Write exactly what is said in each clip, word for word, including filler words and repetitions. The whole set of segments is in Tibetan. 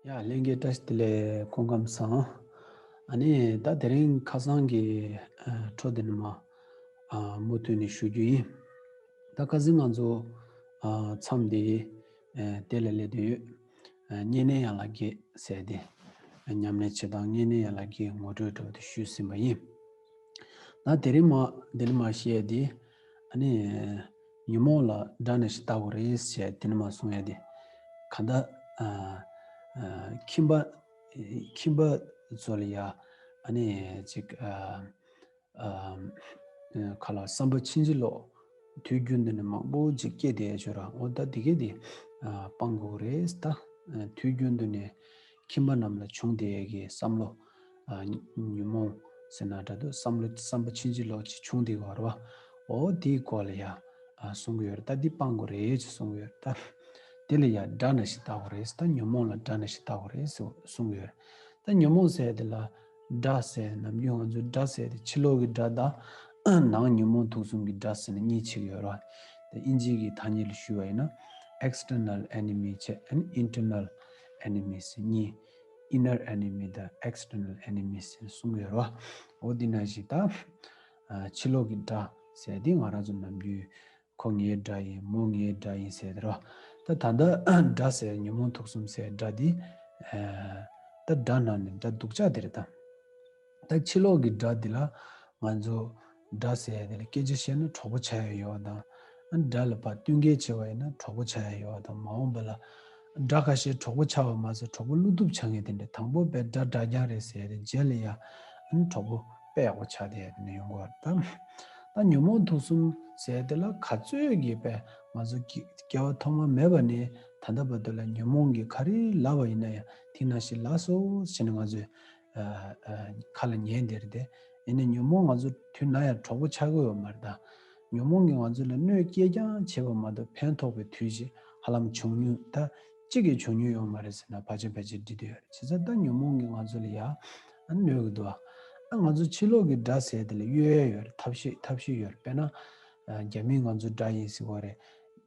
ཡ་ལྷན་རྒྱས་བཀྲ་ཤིས་བདེ་ལེགས། སྐུ་ཁམས་བཟང་། ཨ་ནི་ད་དེ་རིང་ཁ་སང་གི་ཨ་འཕྲོ་དེ་ནི་མ་ཨ་མུ་མཐུད་ནས་ཞུ་རྒྱུ་ཡིན། ད་ཁ་སང་ང་ཚོ་ཨ་མཚམས་འདི་ཨ་དེ་ལ་སླེབས་བསྡད་ཡོད། ཨ་བསྙེན་གནས་ཡན་ལག་བརྒྱད་ཟེར་ཏེ། ཨ་ཉམས་ལེན་བྱེད་སྟངས་བསྙེན་གནས་ཡན་ལག་བརྒྱད་ངོ་སྤྲོད་འདྲ་བོ་དེ་ཞུས་ཟིན་པ་ཡིན། ད་དེ་རིང་མ་དེ་ནི་མ་བཤད་དེ། ཨ་ནི་ཉོན་མོངས་ལ་དགྲ་ནང་བཞིན་བལྟ་དགོས་རེད་ཟེར་དེ་ནི་མ་གསུང་ཡ་དེ། གང་ལྟར་ཨ་ཨ་ཁྱིམ་པ་ཁྱིམ་པ་ཚོ་ལ་ཡ་ཨ་ནི་ཅིག་ཨ་ཨ་ཁ་ལ་བསམ་པ་ཕྱིན་ཅི་ལོག་དུས་རྒྱུན་དུ་ནི་མང་པོ་ཅིག་སྐྱེས་བསྡད་ཡ་ཅིག་ཡོད་ར། འོ་ད་དེ་གས་དེ་ཨ་སྤང་དགོས་རེད། ད་དུས་རྒྱུན་དུ་ནི་ཁྱིམ་པ་རྣམས་ལ་བྱུང་བསྡད་ཡ་གི་བསམ་བློ། ཨ་ཉོན་མོངས་ཟེར་ན་འདྲ་འདུག་བསམ་བློ་བསམ་པ་ཕྱིན་ཅི་ལོག་ཅིག་བྱུང་བསྡད་ཡོད་རེད་བ། འོ་དེའི་སྐོར་ལ་ཡ་ཨ་གསུང་གི་ཡོད་རེད། ད་འདི་སྤང་དགོས་རེད་ཅེས་གསུང་གི་ཡོད་རེད། ད་དེ་ལ་ཡ་དགྲ་ནང་བཞིན་བལྟ་དགོས་རེད། ད་ཉོན་མོངས་ལ་དགྲ་ནང་བཞིན་བལྟ་དགོས་རེད་ཟེར་གསུང་གི་ཡོད་རེད། ད་ཉོན་མོངས་ཟེར་དེ་ལ་དགྲ་ཟེར་ནམ་རྒྱུན་ང་ཚོས་དགྲ་ཟེར་དེ་ཕྱི་ལོགས་ཀྱི་དགྲ་དང་ནང་ཉོན་མོངས་དུག་གསུམ་གྱི་དགྲ་ཟེར་ནས་གཉིས་ཕྱེ་གི་ཡོད་རེད་བ། ད་དབྱིན་ཇི་གི་ཐ་སྙད་ལ་ཞུས་པ་ཡིན་ན་external enemy བྱས་ཨ་ནི་internal enemy ཟེར་གཉིས། inner enemy དང་external enemy ཟེར་གསུམ་ཡོད་རེད་བ། འོ་འདི་ནང་བཞིན་ད་ཨ་ཕྱི་ལོགས་ཀྱི་དགྲ་ཟེར་དེ་ང་རང་ཚོ་ནམ་རྒྱུན་ཁོ་ངའི་དགྲ་ཡིན་མོ་ངའི་དགྲ་ཡིན་ཟེར་དེ་རེད་བ། ད་ད་ལྟ་དགྲ་ཟེར་ཉོན་མོངས་དུག་གསུམ་ཟེར་དགྲ་འདི་ཨ་ད་དགྲ་ནང་ནས་དགྲ་སྡུག་ཅག་དེ་རེད་ད། ད་ཕྱི་ལོགས་ཀྱི་དགྲ་འདི་ལ་ང་ཚོ་དགྲ་ཟེར་ཡ་དེ་ལ་སྐད་ཆ་བཤད་ན་གྲོགས་པོ་ཆགས་ཡ་ཡོད་པ་དང་། ཨ་དགྲ་ལ་ཕར་བསྟུན་མཁས་བྱས་པ་ཡིན་ན་གྲོགས་པོ་ཆགས་ཡ་ཡོད་པ་དང་། མ་འོངས་པ་ལ་དགྲ་ཁ་ཤས་གྲོགས་པོ་ཆགས་པ་མ་ཟད་གྲོགས་པོ་བློ་སྟོབས་ཆགས་མཁན་དེ་འདྲ། དང་པོ་དཔེ་དགྲ་དགྲ་རྐྱང་རེད་ཟེར་ཡ་དེ་རྗེས་ལ་ཡ་ཨ་ནི་གྲོགས་པོ་དཔེ་ཡག་པོ་ཆགས་བསྡད་ཡ་དེ་འདྲ་ཡོང་གི་ཡོད་རེད་ད། ད་ཉོན་མོངས་དུག་གསུམ་ཟེར་ཡ་དེ་ལ་ག་ཚོད་ཀྱིས་དཔེ་ང་ཚོ་སྐྱེ་སྐྱེ་བ་ཐོག་མ་མེད་པ་ནས་ད་ལྟ་བར་དུ་ལ་ཉོན་མོངས་ཀྱིས་ག་རེ་ལབ་པ་ཡིན་ན་ཡང་དེ་ནང་བཞིན་ལབ་སོང་ཟེར་ནས་ང་ཚོས་ཨ་ཨ་ཁ་ལ་ཉན་བསྡད་རེད་དེ། ཡིན་ནའི་ཉོན་མོངས་ང་ཚོ་དུས་ན་ཡང་གྲོགས་པོ་ཆགས་ཀྱི་ཡོད་མ་རེད་ད། ཉོན་མོངས་ཀྱིས་ང་ཚོ་ལ་གནོད་སྐྱེལ་རྐྱང་བྱས་པ་མ་གཏོགས་ཕན་ཐོགས་པའི་དུས་ཅིག་ཧ་ལམ་བྱུང་མྱོང་ད་གཅིག་ཀྱང་བྱུང་མྱོང་ཡོད་མ་རེད་ཟེར་ན་ཕལ་ཆེར་ཕལ་ཆེར་འགྲིག་བསྡད་ཡོད་རེད། བྱས་ཙང་ད་ཉོན་མོངས་ཀྱིས་ང་ཚོ་ལ་ཡ་ཨ་གནོད་ཀྱི་འདུག་ཨ་ང་ཚོ་ཕྱི་ལོགས་ཀྱི་དགྲ་ཟེར་དེ་ལ་གཡོལ་ཡ་ཡོད་རེད། ཐབས་ཤེས་ཐབས་ཤེས་ཡོད་རེད། དཔེར་ན་ཨ་རྒྱ་མིས་ང་ཚོ་དགྲ་ཡིན་ཟེར་གྱི་ཡོད་རེད།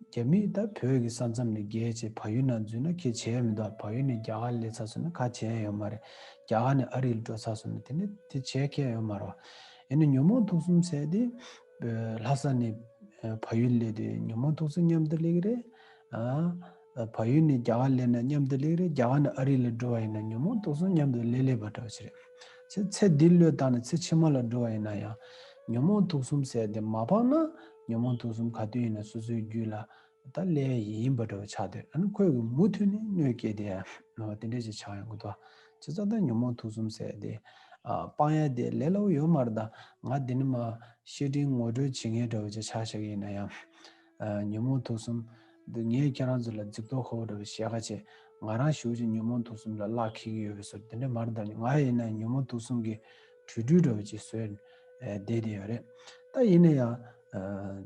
རྒྱ་མི་ད་བོད་ཀྱི་ས་མཚམས་ནས་བརྒལ་བྱས་བལ་ཡུལ་ནང་འཛུལ་ན་ཁྱད་བྱས་མི་འདུག་བལ་ཡུལ་ནས་རྒྱ་གར་སླེབས་ཚར་སོང་ན་ཁ་བྱས་ཡོད་མ་རེད། རྒྱ་གར་ནས་ཨ་རི་ལ་འགྲོ་ཚར་སོང་ན་དེ་ནས་དེ་བྱས་ཁྱད་ཡོད་མ་རེད། ཡིན་ནའི་ཉོན་མོངས་དུག་གསུམ་ཟེར་དེ་ལྷ་ས་ནས་བལ་ཡུལ་སླེབས་དུས་ཉོན་མོངས་དུག་གསུམ་མཉམ་དུ་སླེབས་ཀྱི་རེད། ཨ་བལ་ཡུལ་ནས་རྒྱ་གར་སླེབས་ན་མཉམ་དུ་སླེབས་ཀྱི་རེད། རྒྱ་གར་ནས་ཨ་རི་ལ་འགྲོ་བ་ཡིན་ན་ཉོན་མོངས་དུག་གསུམ་མཉམ་དུ་སླེབས་སླེབས་པ་འདྲ་བོ་ཞིག་རེད། ཚེ་ཚེ་འདིའི་བློས་བཏང་ནས་ཚེ་ཕྱི་མ་ལ་འགྲོ་བ་ཡིན་ན་ཡང་ཉོན་མོངས་དུག་གསུམ་ཟེར་དེ་མ་སྤངས་ན་ཉོན་མོངས་དུག་གསུམ་ག་དུས་ཡིན་ན་སོ་སོའི་རྒྱུད་ལ་ད་སླེབས་ཡིན་པ་འདྲ་བོ་ཆགས་བསྡད། ཨ་ནི་ཁོས་གི་མུ་མཐུད་ནས་གནོད་སྐྱེལ་བསྡད་ཡ་དེ་འདྲ་ཞིག་ཆགས་ཡོང་གི་འདུག་བྱས་ཙང་ད་ཉོན་མོངས་དུག་གསུམ་ཟེར་དེ་ཨ་སྤང་ཡ་དེ་ལས་སླ་བོ་ཡོད་མ་རེད། ད་ང་འདི་ནི་མ་བཤེས་སྤྲིང་ངོ་སྤྲོད་བྱེད་མཁན་འདྲ་བོ་ཅིག་ཆགས་བཞག་གི་ཡིན་ན་ཡང་། ཨ་ཉོན་མོངས་དུག་གསུམ་འདི་ངས་ཁྱེད་རང་ཚོ་ལ་རྫིག་མདོག་ཁ་པོ་འདྲ་བོ་བཤད་ཁ་བྱས། ང་རང་ཞེ་པོ་ཅིག་ཉོན་མོངས་དུག་གསུམ་ལ་བརླག་འཁེལ་གྱི་ཡོད་པའི་བཟོ་འདི་འདྲ་མ་རེད། ད་ང་ཡིན་ན་ཉོན་མོངས་དུག་གསུམ་གྱི་གྲོས་སྒྲིག་འདྲ་བོ་ཅིག་བཟོས་ཨ་བསྡད་བསྡད་ཡོད་རེད། ད་ཡིན་ན་ཡང་ཨ་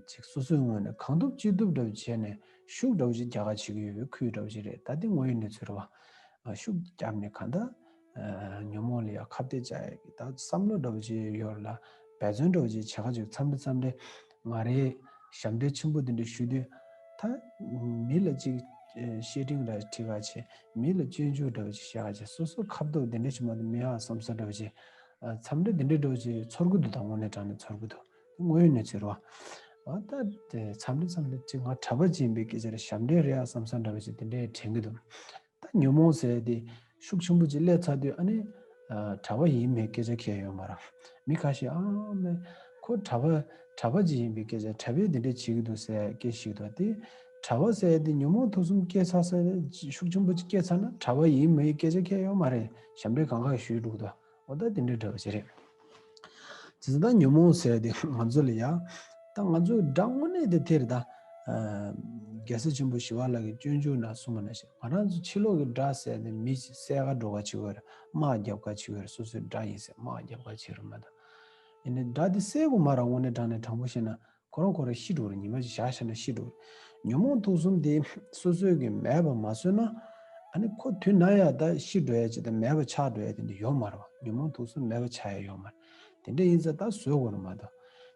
ཅིག་སོ་སོའི་ངོས་ནས་གང་ཐུབ་ཅི་ཐུབ་འདྲ་བོ་བྱས་ནས་ཤུགས་འདྲ་བོ་ཅིག་རྒྱག་ག་བྱེད་ཀྱི་ཡོད་པའི་ཁུལ་འདྲ་བོ་ཅིག་རེད། ད་འདི་དངོས་ཡོད་གནས་ཚུལ་རེད་བ། ཨ་ཤུགས་བརྒྱབ་ནས་གང་ལྟར་ཨ་ཉོན་མོངས་ལ་ཡང་ཁ་གཏད་བཅག་ཡག་གི་ད་བསམ་བློ་འདྲ་བོ་ཅིག་ཡོད་ལ་འབད་བརྩོན་འདྲ་བོ་ཅིག་བྱེད་ཁ་ཅིག་མཚམས་རེ་མཚམས་རེ་ང་རའི་ཞབས་འདྲེན་ཆེན་པོ་འདི་འདྲ་ཞུ་དུས་ད་མི་ལ་ཅིག་ཨ་བཤེས་སྤྲིང་འདྲ་ཁྲིད་ཁ་བྱས། མི་ལ་སྐྱོན་བརྗོད་འདྲ་བོ་ཅིག་བཤད་ཁ་བྱས། སོ་སོ་ཁ་བརྡ་འདི་འདྲ་ཞིག་མ་གཏོགས་མེད་ཨ་བསམ་ས་འདྲ་བོ་ཅིག་ཨ་མཚམས་རེ་འདི་འདྲ་འདྲ་བོ་ཅིག་ཚོར་གི་འདུག་ད་དངོས་གནས་དྲང་གནས་ཚོར་གི་འདུག་དངོས་ཡོད་གནས་ཚུལ་རེད་བ། ཨ་ད་དེ་མཚམས་རེ་མཚམས་རེ་ཅིག་ང་གྲྭ་པ་ཅིག་ཡིན་པའི་སྐད་ཆ་རེད། ཞབས་འདྲེན་རེད་ཨ་བསམ་ས་འདྲ་བོ་ཅིག་དེ་འདྲ་དྲན་གི་འདུག་ད་ཉོན་མོངས་ཟེར་དེ་ཤུགས་ཆེན་པོ་ཅིག་སླེབས་ཚར་དུས་ཨ་ནི་ཨ་གྲྭ་པ་ཡིན་མེད་སྐད་ཆ་གང་ཡང་ཡོད་མ་རེད། མི་ཁ་ཤས་ཨ་མེ་ཁོ་གྲྭ་པ་གྲྭ་པ་ཅིག་ཡིན་པའི་སྐད་ཆ་གྲྭ་པས་འདི་འདྲ་བྱེད་ཀྱི་འདུག་ཟེར་སྐད་ཞིག་འདུག་དེ་གྲྭ་པ་ཟེར་དེ་ཉོན་མོངས་དུག་གསུམ་སྐྱེས་ཚར་ས་ཤུགས་ཆེན་པོ་ཅིག་སྐྱེས་ཚར་ན་གྲྭ་པ་ཡིན་མེད་སྐད་ཆ་གང་ཡང་ཡོད་མ་རེད། ཞབས་འདྲེན་གང་ག་ཞུས་འདུག་ད། འོ་ད་དེ་འདྲ་འདྲ་བ་ཞིག་རེད། བྱས་ཙང་ད་ཉོན་མོངས་ཟེར་དེ་ང་ཚོ་ལ་ཡ། ད་ང་ཚོའི་དགྲ་དངོས་གནས་དེ་དེ་རེད་ད། ཨ་རྒྱལ་སྲས་ཆེན་པོ་ཞི་བ་ལྷ་གིས་སྤྱོད་འཇུག་ནང་གསུངས་པ་ནང་བཞིན་ང་རང་ཚོ་ཕྱི་ལོགས་ཀྱི་དགྲ་ཟེར་དེ་མི་ཅིག་བསད་ག་འགྲོ་ག་བྱེད་ཀྱི་ཡོད་རེད། དམག་རྒྱབ་ག་བྱེད་ཀྱི་ཡོད་རེད། སོ་སོའི་དགྲ་ཡིན་ཟེར་དམག་རྒྱབ་ག་བྱེད་རེད་མ་གཏོགས། ཡིན་ནའི་དགྲ་དེ་བསད་དགོས་མ་རེད། དངོས་གནས་དྲང་གནས་དྲང་པོ་བཤད་ན། ཁོ་རང་ཁོ་རང་ཤི་འགྲོ་རེད། ཉི་མ་ཅིག་བཞག་བཞག་ན་ཤི་འགྲོ་རེད། ཉོན་མོངས་དུག་གསུམ་དེ་སོ་སོའི་གི་མེད་པ་མ་བཟོས་ན། ཨ་ནི་ཁོ་དུས་ན་ཡ་ད་ཤི་འགྲོ་ཡ་ཅིག་དང་མེད་པ་ཆགས་འགྲོ་ཡ་དེ་འདྲ་ཡོད་མ་རེད་བ། ཉོན་མོངས་དུག་གསུམ་མེད་པ་ཆགས་ཡ་ཡོད་མ་རེད། དེ་འདྲ་ཡིན་ཙང་ད་བཟོ་དགོས་རེད་མ་གཏོགས།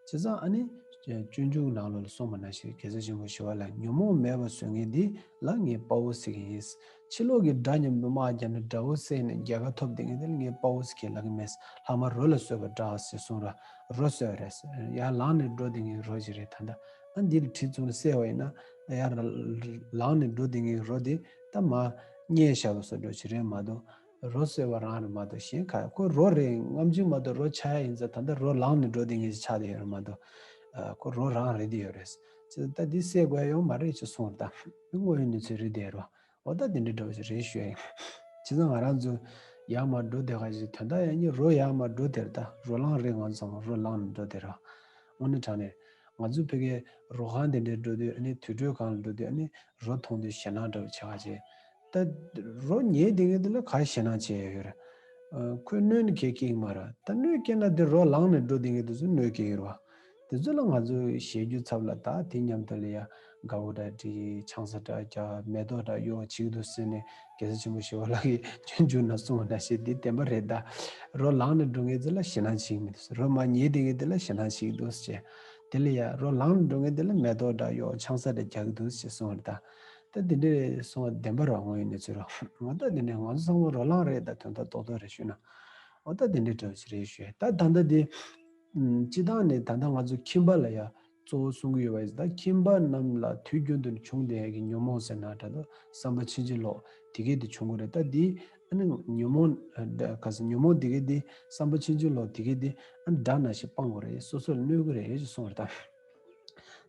བྱས་ཙང་ཨ་ནི་ སྤྱོད་འཇུག་ནང་ལོགས་ལ་གསུངས་པ་ནང་བཞིན་རྒྱལ་སྲས་ཆེན་པོ་ཞི་བ་ལྷ་ཉོན་མོངས་མེད་པར་བཟོ་མཁན་འདི་ལ་ངས་དཔའ་བོ་ཟེར་གྱི་ཡིན། ཕྱི་ལོགས་ཀྱི་དགྲ་མཉམ་དུ་དམག་རྒྱབ་ནས་དགྲ་བོ་བསད་ནས་རྒྱལ་ཁ་ཐོབ་བསྡད་མཁན་དེ་ལ་ངས་དཔའ་བོ་ཟེར་གྱི་ལབ་ཀྱི་མེད། ལྷག་མ་རོ་ལ་བཟོད་པ་འདྲ་ཟེར་གསུངས་ར། རོ་བཟོད་རེད། ཡར་ལངས་ནས་འགྲོ་བསྡད་མཁན་རོ་ཅིག་རེད། ད་ལྟ་ཨ་འདི་ལ་གྲི་བཙུགས་ནས་བསད་པ་ཡིན་ན་ཡར་ལངས་ནས་འགྲོ་བསྡད་མཁན་རོ་དེ་ད་མར་བསྙལ་བཞག་པ་བཟོ་འདྲ་ཅིག་རེད་མ་གཏོགས། རོ་བསད་པ་རང་རེད་མ་གཏོགས་གཞན་ག་ཁོ་རོ་རེད། སྔ་ཕྱི་མ་གཏོགས་རོ་ཆགས་ཡ་ཡིན་ཙང་ད་ལྟ་རོ་ལངས་ནས་འགྲོ་བསྡད་མཁན་ཞིག་ཆགས་བསྡད་ཡོད་རེད་མ་གཏོགས། ཨ་ཁོ་རོ་རང་རེད་བསྡད་ཡོད་རེད། ཅེས་ད་འདི་བསད་དགོས་ཡ་ཡོད་མ་རེད་ཅེས་གསུངས་པ་དང་དངོས་ཡོད་གནས་ཚུལ་རེད་བསྡད་རོ། འོ་ད་དེ་འདྲའི་འདྲ་བ་ཞིག་རེད་ཞུ་ཡ་ཡིན། བྱས་ཙང་ང་རང་ཚོ་ཡར་མར་འགྲོ་བསྡད་ག་ཞིག་དོན་དག་ཡང་ནི་རོ་ཡར་མར་འགྲོ་དེར་ད་རོ་ལངས་རེད། ང་ཚོ་ཚང་མ་རོ་ལངས་ནས་འགྲོ་དེ་ར། དངོས་གནས་དྲང་གནས་ང་ཚོ་ཕ་གིའི་རོ་ཁང་དེ་འདྲའི་འགྲོ་དུས་ཨ་ནི་དུར་ཁྲོད་སྒང་ལ་འགྲོ་དུས་ཨ་ནི་རོ་མཐོང་དུས་ཞེད་སྣང་འདྲ་བ་ཆགས་བྱས། ད་རོ་ཉལ་བསྡད་མཁན་དེ་ལ་ག་ཞེད་སྣང་བྱས་ཡོད་རེད། ཨ་ཁོས་གནོད་ནི་གས་སྐྱེ་གི་མ་རེད། ད་གནོད་སྐྱེས་ན་དེ་རོ་ལངས་ནས་འགྲོ་བསྡད་མཁན་དེ་ཚོ་གནོད་སྐྱེ་གི་རེད་བ། དེ་ཚོ་ལ་ང་ཚོས་ཞེད་རྒྱུ་ཚབ་ལ་ད་དེ་མཉམ་དུ་ལ་ཡ་དགའ་བོ་འདྲ་བྲིས། ཆང་ས་འདྲ་རྒྱག་མེ་ཏོག་འདྲ་གཡོག་བྱེད་ཀྱི་འདུག་ཟེར་ནས་རྒྱལ་སྲས་ཆེན་པོ་ཞི་བ་ལྷ་གིས་སྤྱོད་འཇུག་ནང་གསུངས་པ་འདྲ་ཞིག་འདི་བདེན་པ་རེད། ད་རོ་ལངས་ནས་འགྲོ་མཁན་ཚོ་ལ་ཞེད་སྣང་བྱེད་ཀྱི་མི་འདུག་རོ་མར་ཉལ་བསྡད་མཁན་དེ་ལ་ཞེད་སྣང་བྱེད་ཀྱི་འདུག་ཟེར། དེ་ལ་ཡ་རོ་ལངས་ནས་འགྲོ་མཁན་དེ་ལ་མེ་ཏོག་འདྲ་གཡོག་ཆང་ས་འདྲ་རྒྱག་གི་འདུག་ཟེར་གསུངས་པ་རེད། ད་ད་དེ་འདྲས་གསུངས་པ་བདེན་པ་རེད། དངོས་ཡོད་གནས་ཚུལ་རེད། ང་ད་དེ་འདྲས་ང་ཚོ་ཚང་མ་རོ་ལངས་རེད། ད་དོན་དག་རྡོག་རྡོག་རེད་ཞུས་ན། འོ་ད་དེ་འདྲས་འདྲ་བ་ཞིག་རེད་ཞུས། ད་ད་ལྟ་དེ་ཨུམ། སྤྱི་བཏང་ནས་ད་ལྟ་ང་ཚོ་ཁྱིམ་པ་ལ་ཡ་གཙོ་བོ་གསུང་གི་ཡོད་པ་ཡིན་ད། ཁྱིམ་པ་རྣམས་ལ་དུས་རྒྱུན་དུ་བྱུང་བསྡད་ཡ་གི་ཉོན་མོངས་ཟེར་ན་འདྲ་འདུག་བསམ་པ་ཕྱིན་ཅི་ལོག་དེ་གས་དེ་བྱུང་གི་རེད། ད་འདི་ཨ་ནི་ཉོན་མོངས་ཨ་ག་ཟེར་ཉོན་མོངས་དེ་གས་དེ་བསམ་པ་ཕྱིན་ཅི་ལོག་དེ་གས་དེ་ཨ་ནི་དགྲ་ནང་བཞིན་སྤང་དགོས་རེད། སོ་སོ་ལ་གནོད་གི་རེད་ཅེས་གསུངས་རེད་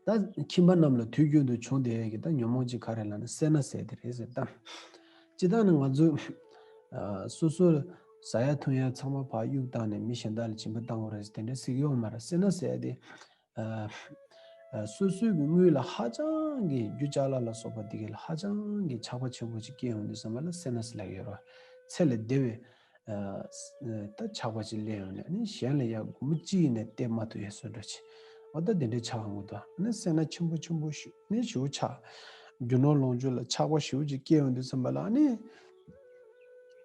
ད། ད་ཁྱིམ་པ་རྣམས་ལ་དུས་རྒྱུན་དུ་བྱུང་བསྡད་ཡ་གི་ད་ཉོན་མོངས་ཅིག་ག་རེ་ལབ་ན་སེར་སྣ་ཟེར་དེ་རེད་ཟེར་ད། སྤྱི་བཏང་ནས་ང་ཚོས་ཨ་སོ་སོ་ཟ་ཡ་འཐུང་ཡ་ཚང་མ་ཕར་གཡུག་བཏང་ནས་མི་གཞན་དག་ལ་སྦྱིན་པ་བཏང་དགོས་རེད་ཟེར་དེ་འདྲ་ཟེར་གི་ཡོད་མ་རེད། སེར་སྣ་ཟེར་ཡ་དེ། ཨ་ཨ་སོ་སོའི་གི་དངུལ་ལ་ཧ་ཅང་གི་རྒྱུ་ཅ་ལག་ལ་སོགས་པ་འདི་གི་ལ་ཧ་ཅང་གི་ཆགས་པ་ཆེན་པོ་ཅིག་སྐྱེ་ཡོང་དུས་ཙམ་པ་ལ་སེར་སྣ་ཟེར་ལབ་ཀྱི་ཡོད་རེད། ཚད་ལས་འདས་པའི་ཨ་ད་ཆགས་པ་ཅིག་སླེབས་ཡོང་ནས་ནི་གཞན་ལ་ཡ་སྒོར་མོ་གཅིག་ཡིན་ནའི་སྟེར་མ་ཐུབ་ཡ་བཟོ་འདྲ་ཅིག་འོ་ད་དེ་འདྲའི་ཆགས་ཡོང་གི་འདུག་ནི་སེར་སྣ་ཆེན་པོ་ཆེན་པོ་ཞིག་ནི་ཞེ་པོ་ཆགས། རྒྱུ་ནོར་ལོངས་སྤྱོད་ལ་ཆགས་པ་ཞེ་པོ་ཅིག་སྐྱེ་ཡོང་དུས་ཙམ་པ་ལ་ནི།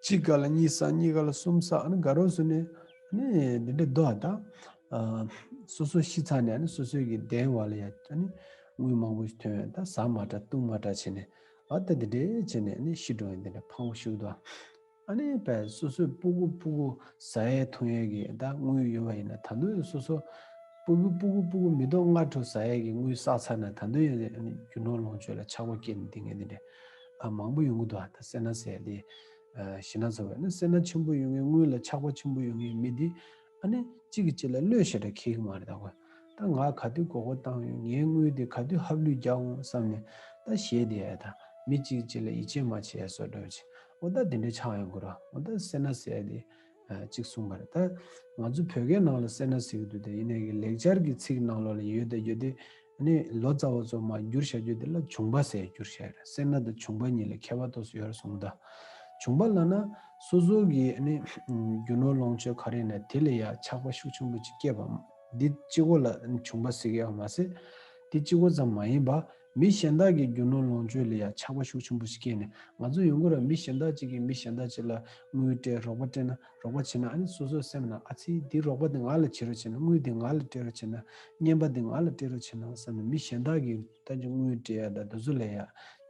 གཅིག་ག་ལ་གཉིས་བསགས། གཉིས་ག་ལ་གསུམ་བསགས། ཨ་ནི་དགའ་རབ་བཟོས་ནས་ཨ་ནི་འདི་འདྲ་འདུག་ཨ་ད། ཨ་སོ་སོ་ཤི་ཚར་ནས་ཨ་ནི་སོ་སོའི་གི་གདན་བ་ལ་ཡ་ཨ་ནི་དངུལ་མང་པོ་ཞིག་ཐོན། ད་ཟ་མ་དྲག་བཏུང་མ་དྲག་བྱས་ནས་ཨ་ད་འདི་འདྲས་བྱས་ནས་ཨ་ནི་ཤི་འགྲོ་ཡ་འདི་འདྲ་ཕངས་པོ་ཞིག་འདུག་ཨ་ནི་བས་སོ་སོའི་སྤུ་གུ་སྤུ་གུ་ཟ་ཡས་འཐུང་ཡས་ཀྱི་ད་དངུལ་ཡོད་པ་ཡིན་ན་ད་དུང་སོ་སོ་སྤུ་གུ་སྤུ་གུ་སྤུ་གུ་མི་ཐོག་ལྔ་དྲུག་ཟ་ཡས་ཀྱི་དངུལ་བསགས་ཚར་ན་ད་དུང་ཡང་ཨ་ནི་རྒྱུ་ནོར་ལོངས་སྤྱོད་ལ་ཆགས་པ་སྐྱེས་ནས་འདི་ངས་འདི་འདྲས་ཨ་མང་པོ་ཡོང་གི་འདུག་ཨ་ད་སེར་སྣ་ཟེར་ཡ་དེ། ཨ་ཞེད་སྣང་ཚ་བས་ན་སེར་སྣ་ཆེན་པོ་ཡོད་མཁན་དངུལ་ལ་ཆགས་པ་ཆེན་པོ་ཡོད་མཁན་མི་འདི་ཨ་ནི་གཅིག་གིས་གཅིག་ལ་བློས་ཞེ་དྲག་འཁེལ་གི་མ་རེད། ད་ཁོ་ད་ང་ག་དུས་མགོ་སྐོར་བཏང་ཡོང་། ངའི་དངུལ་འདི་ག་དུས་ཧབ་ལུས་རྒྱག་འོང་བསམ་ནས་ད་ཞེད་དེ་ཡ་ད་མི་གཅིག་གཅིག་ལ་ཡིད་ཆེས་མ་བྱེད་ཡ་བཟོ་འདྲ་བྱེད། འོ་ད་དེ་འདྲའི་ཆགས་ཡོང་གི་ར། འོ་ད་སེར་སྣ་ཟེར་ཡ་དེ་ཨ་གཅིག་གསུངས་པ་རེད། ད་ང་ཚོ་བོད་སྐད་ནང་ལ་སེར་སྣ་ཟེར་གི་འདུག་དེ་ཡིན་ནའི་གི་ལེགས་སྦྱར་གྱི་ཚིག་ནང་ལོགས་ལ་ཡོད་དེ་ཡོད་དེ། ནི་ལོ་ཙཱ་བ་ཚོ་མར་བསྒྱུར་བྱ་རྒྱུ་དེ་ལ་བྱུང་པ་ཟེར་བསྒྱུར་བྱ་ཡོད་རེད། སེར་སྣ་དང་བྱུང་པ་གཉིས་ལ་ཁྱད་པར་ཏོག་ཙམ་ཡོད་རེད་གསུངས་ད། བྱུང་པ་ལབ་ན་སོ་སོ་གི་ནི་རྒྱུ་ནོར་ལོངས་སྤྱོད་ག་རེ་ཡིན་ན་དེ་ལ་ཡ་ཆགས་པ་ཤུགས་ཆེན་པོ་ཅིག་སྐྱེས་པ་འདི་གཅིག་པོ་ལ་བྱུང་པ་ཟེར་གི་ཡོད་མ་ཟད། དེ་གཅིག་པོ་ཙམ་མ་ཡིན་པ་མི་གཞན་དག་གི་རྒྱུ་ནོར་ལོངས་སྤྱོད་ལ་ཡ་ཆགས་པ་ཤུགས་ཆེན་པོ་ཞིག་སྐྱེས་ནས་ང་ཚོ་ཡོང་གི་རེད། མི་གཞན་དག་ཅིག་གིས་མི་གཞན་དག་ཅིག་ལ་དངུལ་སྤྲད་རོགས་པ་སྤྲད་ན་རོགས་པ་བྱེད་ན་ཨ་ནི་སོ་སོའི་སེམས་ནང་ཨ་ཙི་འདི་རོགས་པ་འདི་ང་ལ་བྱེད་རོགས་བྱེད་ན་དངུལ་འདི་ང་ལ་སྤྲད་རོགས་བྱེད་ན་རྔན་པ་འདི་ང་ལ་སྤྲད་རོགས་བྱེད་ན་བསམ་ནས་མི་གཞན་དག་གིས་ད་ཅི་དངུལ་སྤྲད་ཡ་ད་དེ་ཚོ་ལ་ཡ་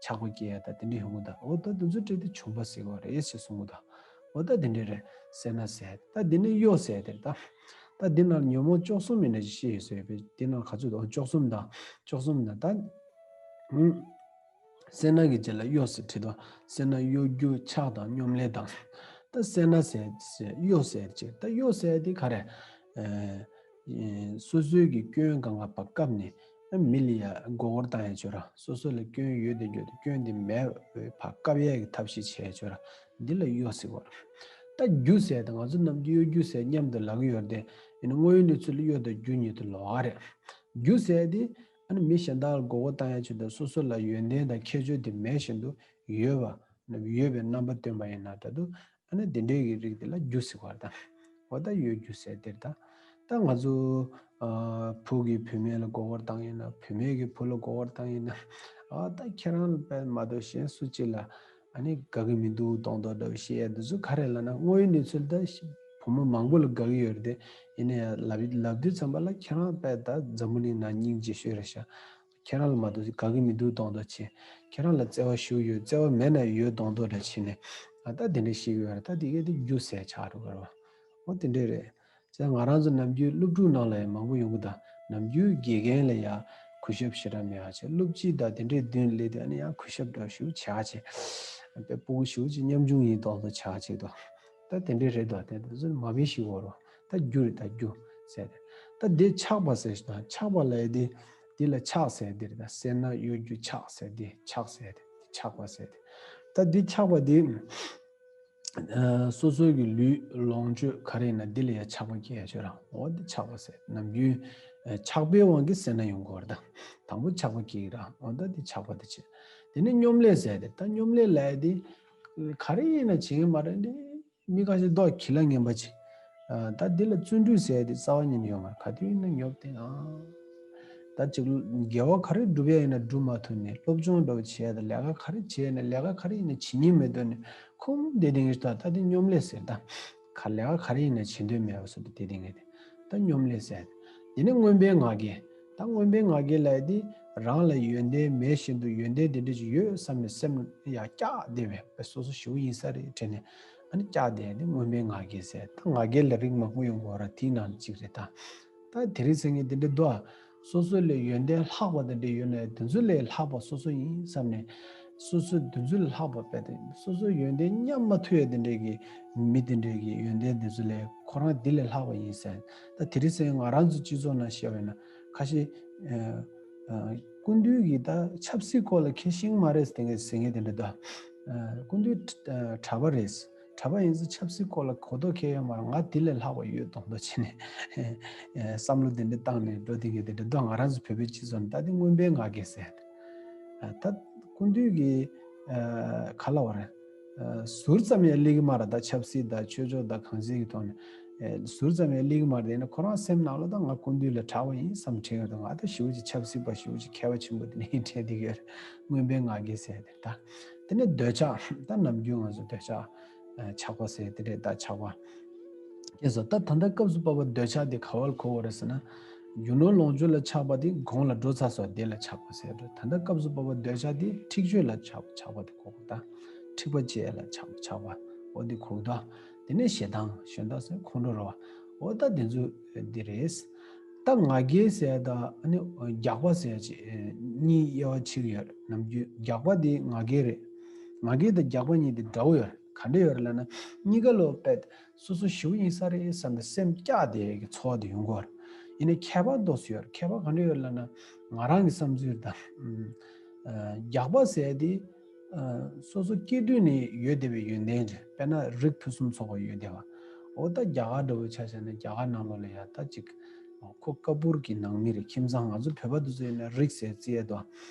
ཆགས་པ་སྐྱེ་ཡ་ད་དེ་འདྲ་ཡོང་གི་ད། འོ་ད་དེ་ཚོ་སྤྲད་དེ་བྱུང་པ་ཟེར་གི་རེད་ཅེས་གསུང་གི་ད། འོ་ད་དེ་འདྲ་རེད། སེར་སྣ་ཟེར་ད་འདི་ནི་གཡོ་ཟེར་དེ་རེད་ད། ད་འདི་ནང་ཉོན་མོངས་བཅུ་གསུམ་ཡིན་ན་ཅི་ཤེས་ཡོད་ཟེར་བས་འདི་ནང་ག་ཚོད་དང་བཅུ་གསུམ་དང་བཅུ་གསུམ་དང་ད། སེར་སྣ་གི་རྗེས་ལ་གཡོ་ཟེར་བྲིས་དང་། སེར་སྣ་གཡོ་སྒྱུ་ཆགས་དང་སྙོམ་ལས་དང་། ད་སེར་སྣ་ཟེར་ཟེར་གཡོ་ཟེར་ཅེས་ད་གཡོ་ཟེར་དེ་ག་རེ། ཨེ་སོ་སོའི་གི་སྐྱོན་གང་ག་བ་བཀབ་ནས་མི་ལ་ཡ་མགོ་སྐོར་བཏང་ཡ་བྱོས་ར། སོ་སོ་ལ་སྐྱོན་ཡོད་དེ་ཡོད་དེ་སྐྱོན་དེ་མེད་པ་བ་བཀབ་ཡ་གི་ཐབས་ཤེས་བྱས་བྱོས་ར། འདི་ལ་གཡོ་ཟེར་བ་ར། ད་སྒྱུ་ཟེར་དེ་ང་ཚོ་ནམ་རྒྱུན་གཡོ་སྒྱུ་ཟེར་མཉམ་དུ་ལབ་ཀྱི་ཡོད་རེད་དེ། ཡིན་ན་དངོས་ཡོད་གནས་ཚུལ་ལ་གཡོ་དང་སྒྱུ་གཉིས་དེ་ལོགས་ཀ་རེད། སྒྱུ་ཟེར་དེ། ཨ་ནི་མི་གཞན་དག་ལ་མགོ་སྐོར་བཏང་ཡ་ཆེད་དུ་སོ་སོ་ལ་ཡོན་ཏན་དང་ཁྱད་ཆོས་དེ་མེད་བཞིན་དུ་ཡོད་པ། ཡོད་པའི་རྣམ་པ་སྟོན་པ་ཡིན་ན་འདྲ་འདུག་ཨ་ནི་དེ་འདྲའི་གི་རིགས་དེ་ལ་སྒྱུ་ཟེར་བ་དང་། འོ་ད་གཡོ་སྒྱུ་ཟེར་དེར་ད། ད་ང་ཚོ་ཨ་བུ་གིས་བུད་མེད་ལ་མགོ་སྐོར་བཏང་ཡིན་ན་བུད་མེད་ཀྱིས་བུ་ལ་མགོ་སྐོར་བཏང་ཡིན་ན། ཨ་ད་ཁྱེད་རང་ལ་དཔེ་མ་གཏོགས་གཞན་སུ་གཅིག་ལ་ཨ་ནི་དགའ་གི་མི་འདུག་མདོག་མདོག་འདྲ་བོ་བཤད་ཡ་འདི་ཚོ་ག་རེ་ལབ་ན་དངོས་ཡོད་གནས་ཚུལ་ད། བུ་མོ་མང་པོ་ལ་དགའ་གི་ཡོད་རེད་དེ། ཡིན་ན་ཡང་ལབ་ལབ་དུས་ཙམ་པ་ལ་ཁྱེད་རང་དཔེ་ད་འཛམ་བུ་གླིང་ནང་སྙིང་རྗེ་ཤོས་རེད་ཤག་ཁྱེད་རང་ལ་མ་གཏོགས་དགའ་གི་མི་འདུག་མདོག་མདོག་བྱེད། ཁྱེད་རང་ལ་བརྩེ་བ་ཞུ་ཡོད། བརྩེ་བ་མེད་ན་ཡོད་མདོག་མདོག་འདྲ་བྱེད་ནས། ཨ་ད་དེ་འདྲ་ཞིག་ཡོད་རེད། ད་དེ་གས་དེ་རྒྱུ་ཟེར་ཆགས་འགྲོ་གི་རེད་བ། འོ་དེ་འདྲས་རེད། ཙང་ང་རང་ཚོ་ནམ་རྒྱུན་སློབ་ཕྲུག་ནང་ལ་ཡང་མང་པོ་ཡོང་གི། ད་ནམ་རྒྱུན་དགེ་རྒན་ལ་ཡང་གུས་ཞབས་ཞེ་དྲག་མེད་ཡ་བྱས། སློབ་སྤྱི་དང་དེ་འདྲས་མདུན་སླེབས་དུས་ཨ་ནི་ཡང་གུས་ཞབས་འདྲ་ཞིག་བྱེད་ཡ་བྱས། དཔེ་ཕྲུ་གུ་ཞིག་ཅིག་ཉམ་ཆུང་ཡིན་མདོག་མདོག་བྱེད་ཡ་བྱས་འདུག་ད་དེ་འདྲས་རེད་འདུག་དེ་ཚོ་མ་དཔེ་ཞིག་འོར་བ། ད་རྒྱུ་རེད། ད་རྒྱུ་ཟེར་ཏེ། ད་དེ་ཆགས་པ་ཟེར་ཞིག་དང་། ཆགས་པ་ལབ་ཡ་དེ། དེ་ལ་ཆགས་ཟེར་དེ་རེད། ད་སེར་སྣ་གཡོ་སྒྱུ་ཆགས་ཟེར་དེ། ཆགས་ཟེར་དེ་ཆགས་པ་ཟེར་དེ། ད་དེ་ཆགས་པ་དེ། ཨ་སོ་སོ་གི་ལུས་ལོངས་སྤྱོད་ག་རེ་ཡིན་ན་དེ་ལ་ཡང་ཆགས་པ་སྐྱེ་ཡ་ཆོས་རང་། འོ་དེ་ཆགས་པ་ཟེར། ནམ་རྒྱུན་ཨ་ཆགས་པའི་དབང་གིས་སེར་སྣ་ཡོང་གི་ཡོད་རེད། ད་དང་པོ་ཆགས་པ་སྐྱེ་གི་རེད། འོ་ད་དེ་ཆགས་པ་དེ་བྱེད། དེ་ནས་སྙོམ་ལས་ཟེར་དེ། ད་སྙོམ་ལས་ལབ་ཡ་དེ་ག་རེ་ཡིན་ན་བྱེད་ཀྱི་མ་རེད་དེ། མི་ཁ་ཤས་མདོག་གི་ལ་ངན་པ་བྱེད། ཨ་ད་འདི་ལ་བརྩོན་འགྲུས་ཟེར་ཡ་དེ་རྩ་བ་ཉིད་ནས་ཡོད་མ་རེད། ག་དུས་ཡིན་ན་ཉོབ་སྟེ་ཨ། ད་ཅིག་དགེ་བ་ག་རེ་སྒྲུབ་ཡ་ཡིན་ན་སྒྲུབ་མ་ཐུབ་ནས། སློབ་སྦྱོང་འདྲ་བོ་བྱས་དང་། ལས་ཀ་ག་རེ་བྱས་ན། ལས་ཀ་ག་རེ་ཡིན་ན་བྱེད་སྙིང་མེད་དོན་ནས་ཁུམ་བསྡད་དེ་ངེས་ད། ད་དེ་སྙོམ་ལས་ཟེར། ད་ག་ལས་ཀ་ག་རེ་ཡིན་ན་བྱེད་འདོད་མེད་པ་བཟོ་དུས་དེ་དེ་ངེས་དེ། ད་སྙོམ་ལས་ཟེར། དེ་ནས་མངོན་པའི་ང་རྒྱལ། ད་མངོན་པའི་ང་རྒྱལ་ལབ་ཡ་དེ་རང་ལ་ཡོན་ཏན་མེད་བཞིན་དུ་ཡོན་ཏན་དེ་འདྲ་ཞིག་ཡོད་བསམ་ནས་སེམས་ཡར་བཀྱགས་བསྡད་པའི། སོ་སོ་ཞེ་པོ་ཡིན་ས་རེད་དྲན་ནས། ཨ་ནི་བཀྱགས་བསྡད་ཡ་དེ་མངོན་པའི་ང་རྒྱལ་ཟེར། ད་ང་རྒྱལ་ལ་རིགས་མང་པོ་ཡོང་གི་ཡོད་རེད། དེའི་ནང་ནས་གཅིག་རེད་ད། ད་དེ་རིང་སང་ཉིན་དེ་འདྲ་འདུག་ཨ། སོ་སོ་ལས་ཡོན་ཏན་ལྷག་པ་དེ་འདྲ་ཡོད་ན་དེ་ཚོ་ལས་ལྷག་པ་སོ་སོ་ཡིན་བསམ་ནས། སོ་སོ་དེ་ཚོ་ལས་ལྷག་པ་དཔེ་དེ། སོ་སོ་ཡོན་ཏན་མཉམ་མ་ཐུབ་ཡ་དེ་འདྲའི་གི་མི་དེ་འདྲའི་གི་ཡོན་ཏན་དེ་ཚོ་ལས་ཁོ་རང་དེ་ལས་ལྷག་པ་ཡིན་ཟེར། ད་དེ་རིང་སང་ཉིན་ང་རང་ཚོ་སྤྱི་ཚོགས་ནང་བཤད་པ་ཡིན་ན་ཁ་ཤས་ཨ་ཨ་སྐུ་མདུན་གྱི་ད་ཆབ་སྲིད་སྐོར་ལ་མཁས་ཤིང་མ་རེད་ཟེར་མཁན་ཟེར་མཁན་དེ་འདྲ་འདུག་ཨ་སྐུ་མདུན་ཨ་གྲྭ་པ་རེད། གྲྭ་པ་ཡིན་ཙང་ཆབ་སྲིད་སྐོར་ལ་གོ་རྟོགས་ཁེལ་ཡོད་མ་རེད། ང་དེ་ལས་ལྷག་པ་ཡོད་མདོག་མདོག་བྱས་ནས་བསམ་བློ་དེ་འདྲ་བཏང་ནས་འགྲོ་བསྡད་མཁན་དེ་འདྲ་འདུག་ང་རང་ཚོ་བོད་པའི་སྤྱི་ཚོགས་ནང་ད་དེ་མངོན་པའི་ང་རྒྱལ་ཟེར། ད་སྐུ་མདུན་གྱི་ག་ལབ་དགོས་རེད། ཟུར་ཙམ་ཡང་སླེབས་ཀྱི་མ་རེད། ད་ཆབ་སྲིད་དང་ཆོས་ཕྱོགས་དང་གང་ཅིའི་ཐོག་ནས་ཟུར་ཙམ་ཡང་སླེབས་ཀྱི་མ་རེད། ཡིན་ན་ཁོ་རང་སེམས་ནང་ལ་ད་ང་སྐུ་མདུན་ལ་གྲགས་པ་ཡིན་བསམ་དྲན་ཡོད་དོ། ང་ད་ཞེ་པོ་ཅིག་ཆབ་སྲིད་པ་ཞེ་པོ་ཅིག་མཁས་པ་ཆེན་པོ་དེ་འདྲ་ཡིན་དྲན་བསྡད་ཀྱི་ཡོད་རེད། མངོན་པའི་ང་རྒྱལ་ཟེར་དེ། ད་དེ་ནས་འདོད་ཆགས། ད་ནམ་རྒྱུན་ང་ཚོ་འདོད་ཆགས་ཆགས་པ་ཟེར་དེ་རེད། ད་ཆགས་པ། སྐྱེས་སོ། ད་ད་ལྟ་སྐབས་སུ་བབ་པ་འདོད་ཆགས་དེ་ག་བར་གོ་དགོས་རེད་ཟེར་ན། རྒྱུ་ནོར་ལོངས་སྤྱོད་ལ་ཆགས་པ་དེ་གོང་ལ་འགྲོ་ཚར་སོང་། དེ་ལ་ཆགས་པ་ཟེར་འགྲོ། ད་ལྟ་སྐབས་སུ་བབ་པ་འདོད་ཆགས་དེ་འཁྲིག་སྤྱོད་ལ་ཆགས་ཆགས་པ་དེ་གོ་དགོས། ད་འཁྲིག་པ་བྱེད་ཡ་ལ་ཆགས་ཆགས་པ་འོ་དེ་གོ་དགོས། དེ་ནས་ཞེ་སྡང་། ཞེ་སྡང་ཟེར་ཁོང་ཁྲོ་རོ་བ། འོ་ད་དེ་ཚོ་འདི་རེད། ད་ང་རྒྱལ་ཟེར་ཡ་ད་ཨ་ནི་རྒྱགས་པ་ཟེར་ཡ་ཅིག་གཉིས་དབྱེ་བ་ཕྱེ་གི་ཡོད་རེད། ནམ་རྒྱུན་རྒྱགས་པ་དེ་ང་རྒྱལ་རེད། ང་རྒྱལ་དང་རྒྱགས་པ་གཉིས་དེ་འདྲ་བོ་ཡོད་རེད། ག་འདྲ་ཡོད་རེད་ལབ་ན། གཉིས་ཀ་ལོ་པད་སོ་སོ་ཞེ་པོ་ཡིན་ས་རེད་བསམ་པའི་སེམས་བཀྱགས་བསྡད་ཡས་ཀྱི་ཚོར་བ་དེ་ཡོང་གི་ཡོད་རེད། ཡིན་ནའི་ཁྱད་པར་ཏོག་ཙམ་ཡོད་རེད། ཁྱད་པར་ག་འདྲ་ཡོད་ལབ་ན། ང་རང་གི་བསམ་ཚུལ་དང་། ཨ་རྒྱགས་པ་ཟེར་དེ་ཨ་སོ་སོ་སྐྱེས་དུས་ནས་ཡོད་བསྡད་པའི་ཡོན་ཏན་རེད། དཔེར་ན་རིགས་ཕུན་སུམ་ཚོགས་པ་ཡོད་བསྡད་པ། འོ་ད་རྒྱ་གར་འདྲ་བོ་ཆ་བཞག་ན་རྒྱ་གར་ནང་ལོགས་ལ་ཡ་ད་ཅིག་ཁོ་ཀ་པུར་གྱི་ནང་མི་རེད། ཁྱིམ་ཚང་། ང་ཚོ་བོད་པ་དེ་ཚོ་ཡིན་ན་རིགས་ཟེར་བརྩི་ཡས་དོ།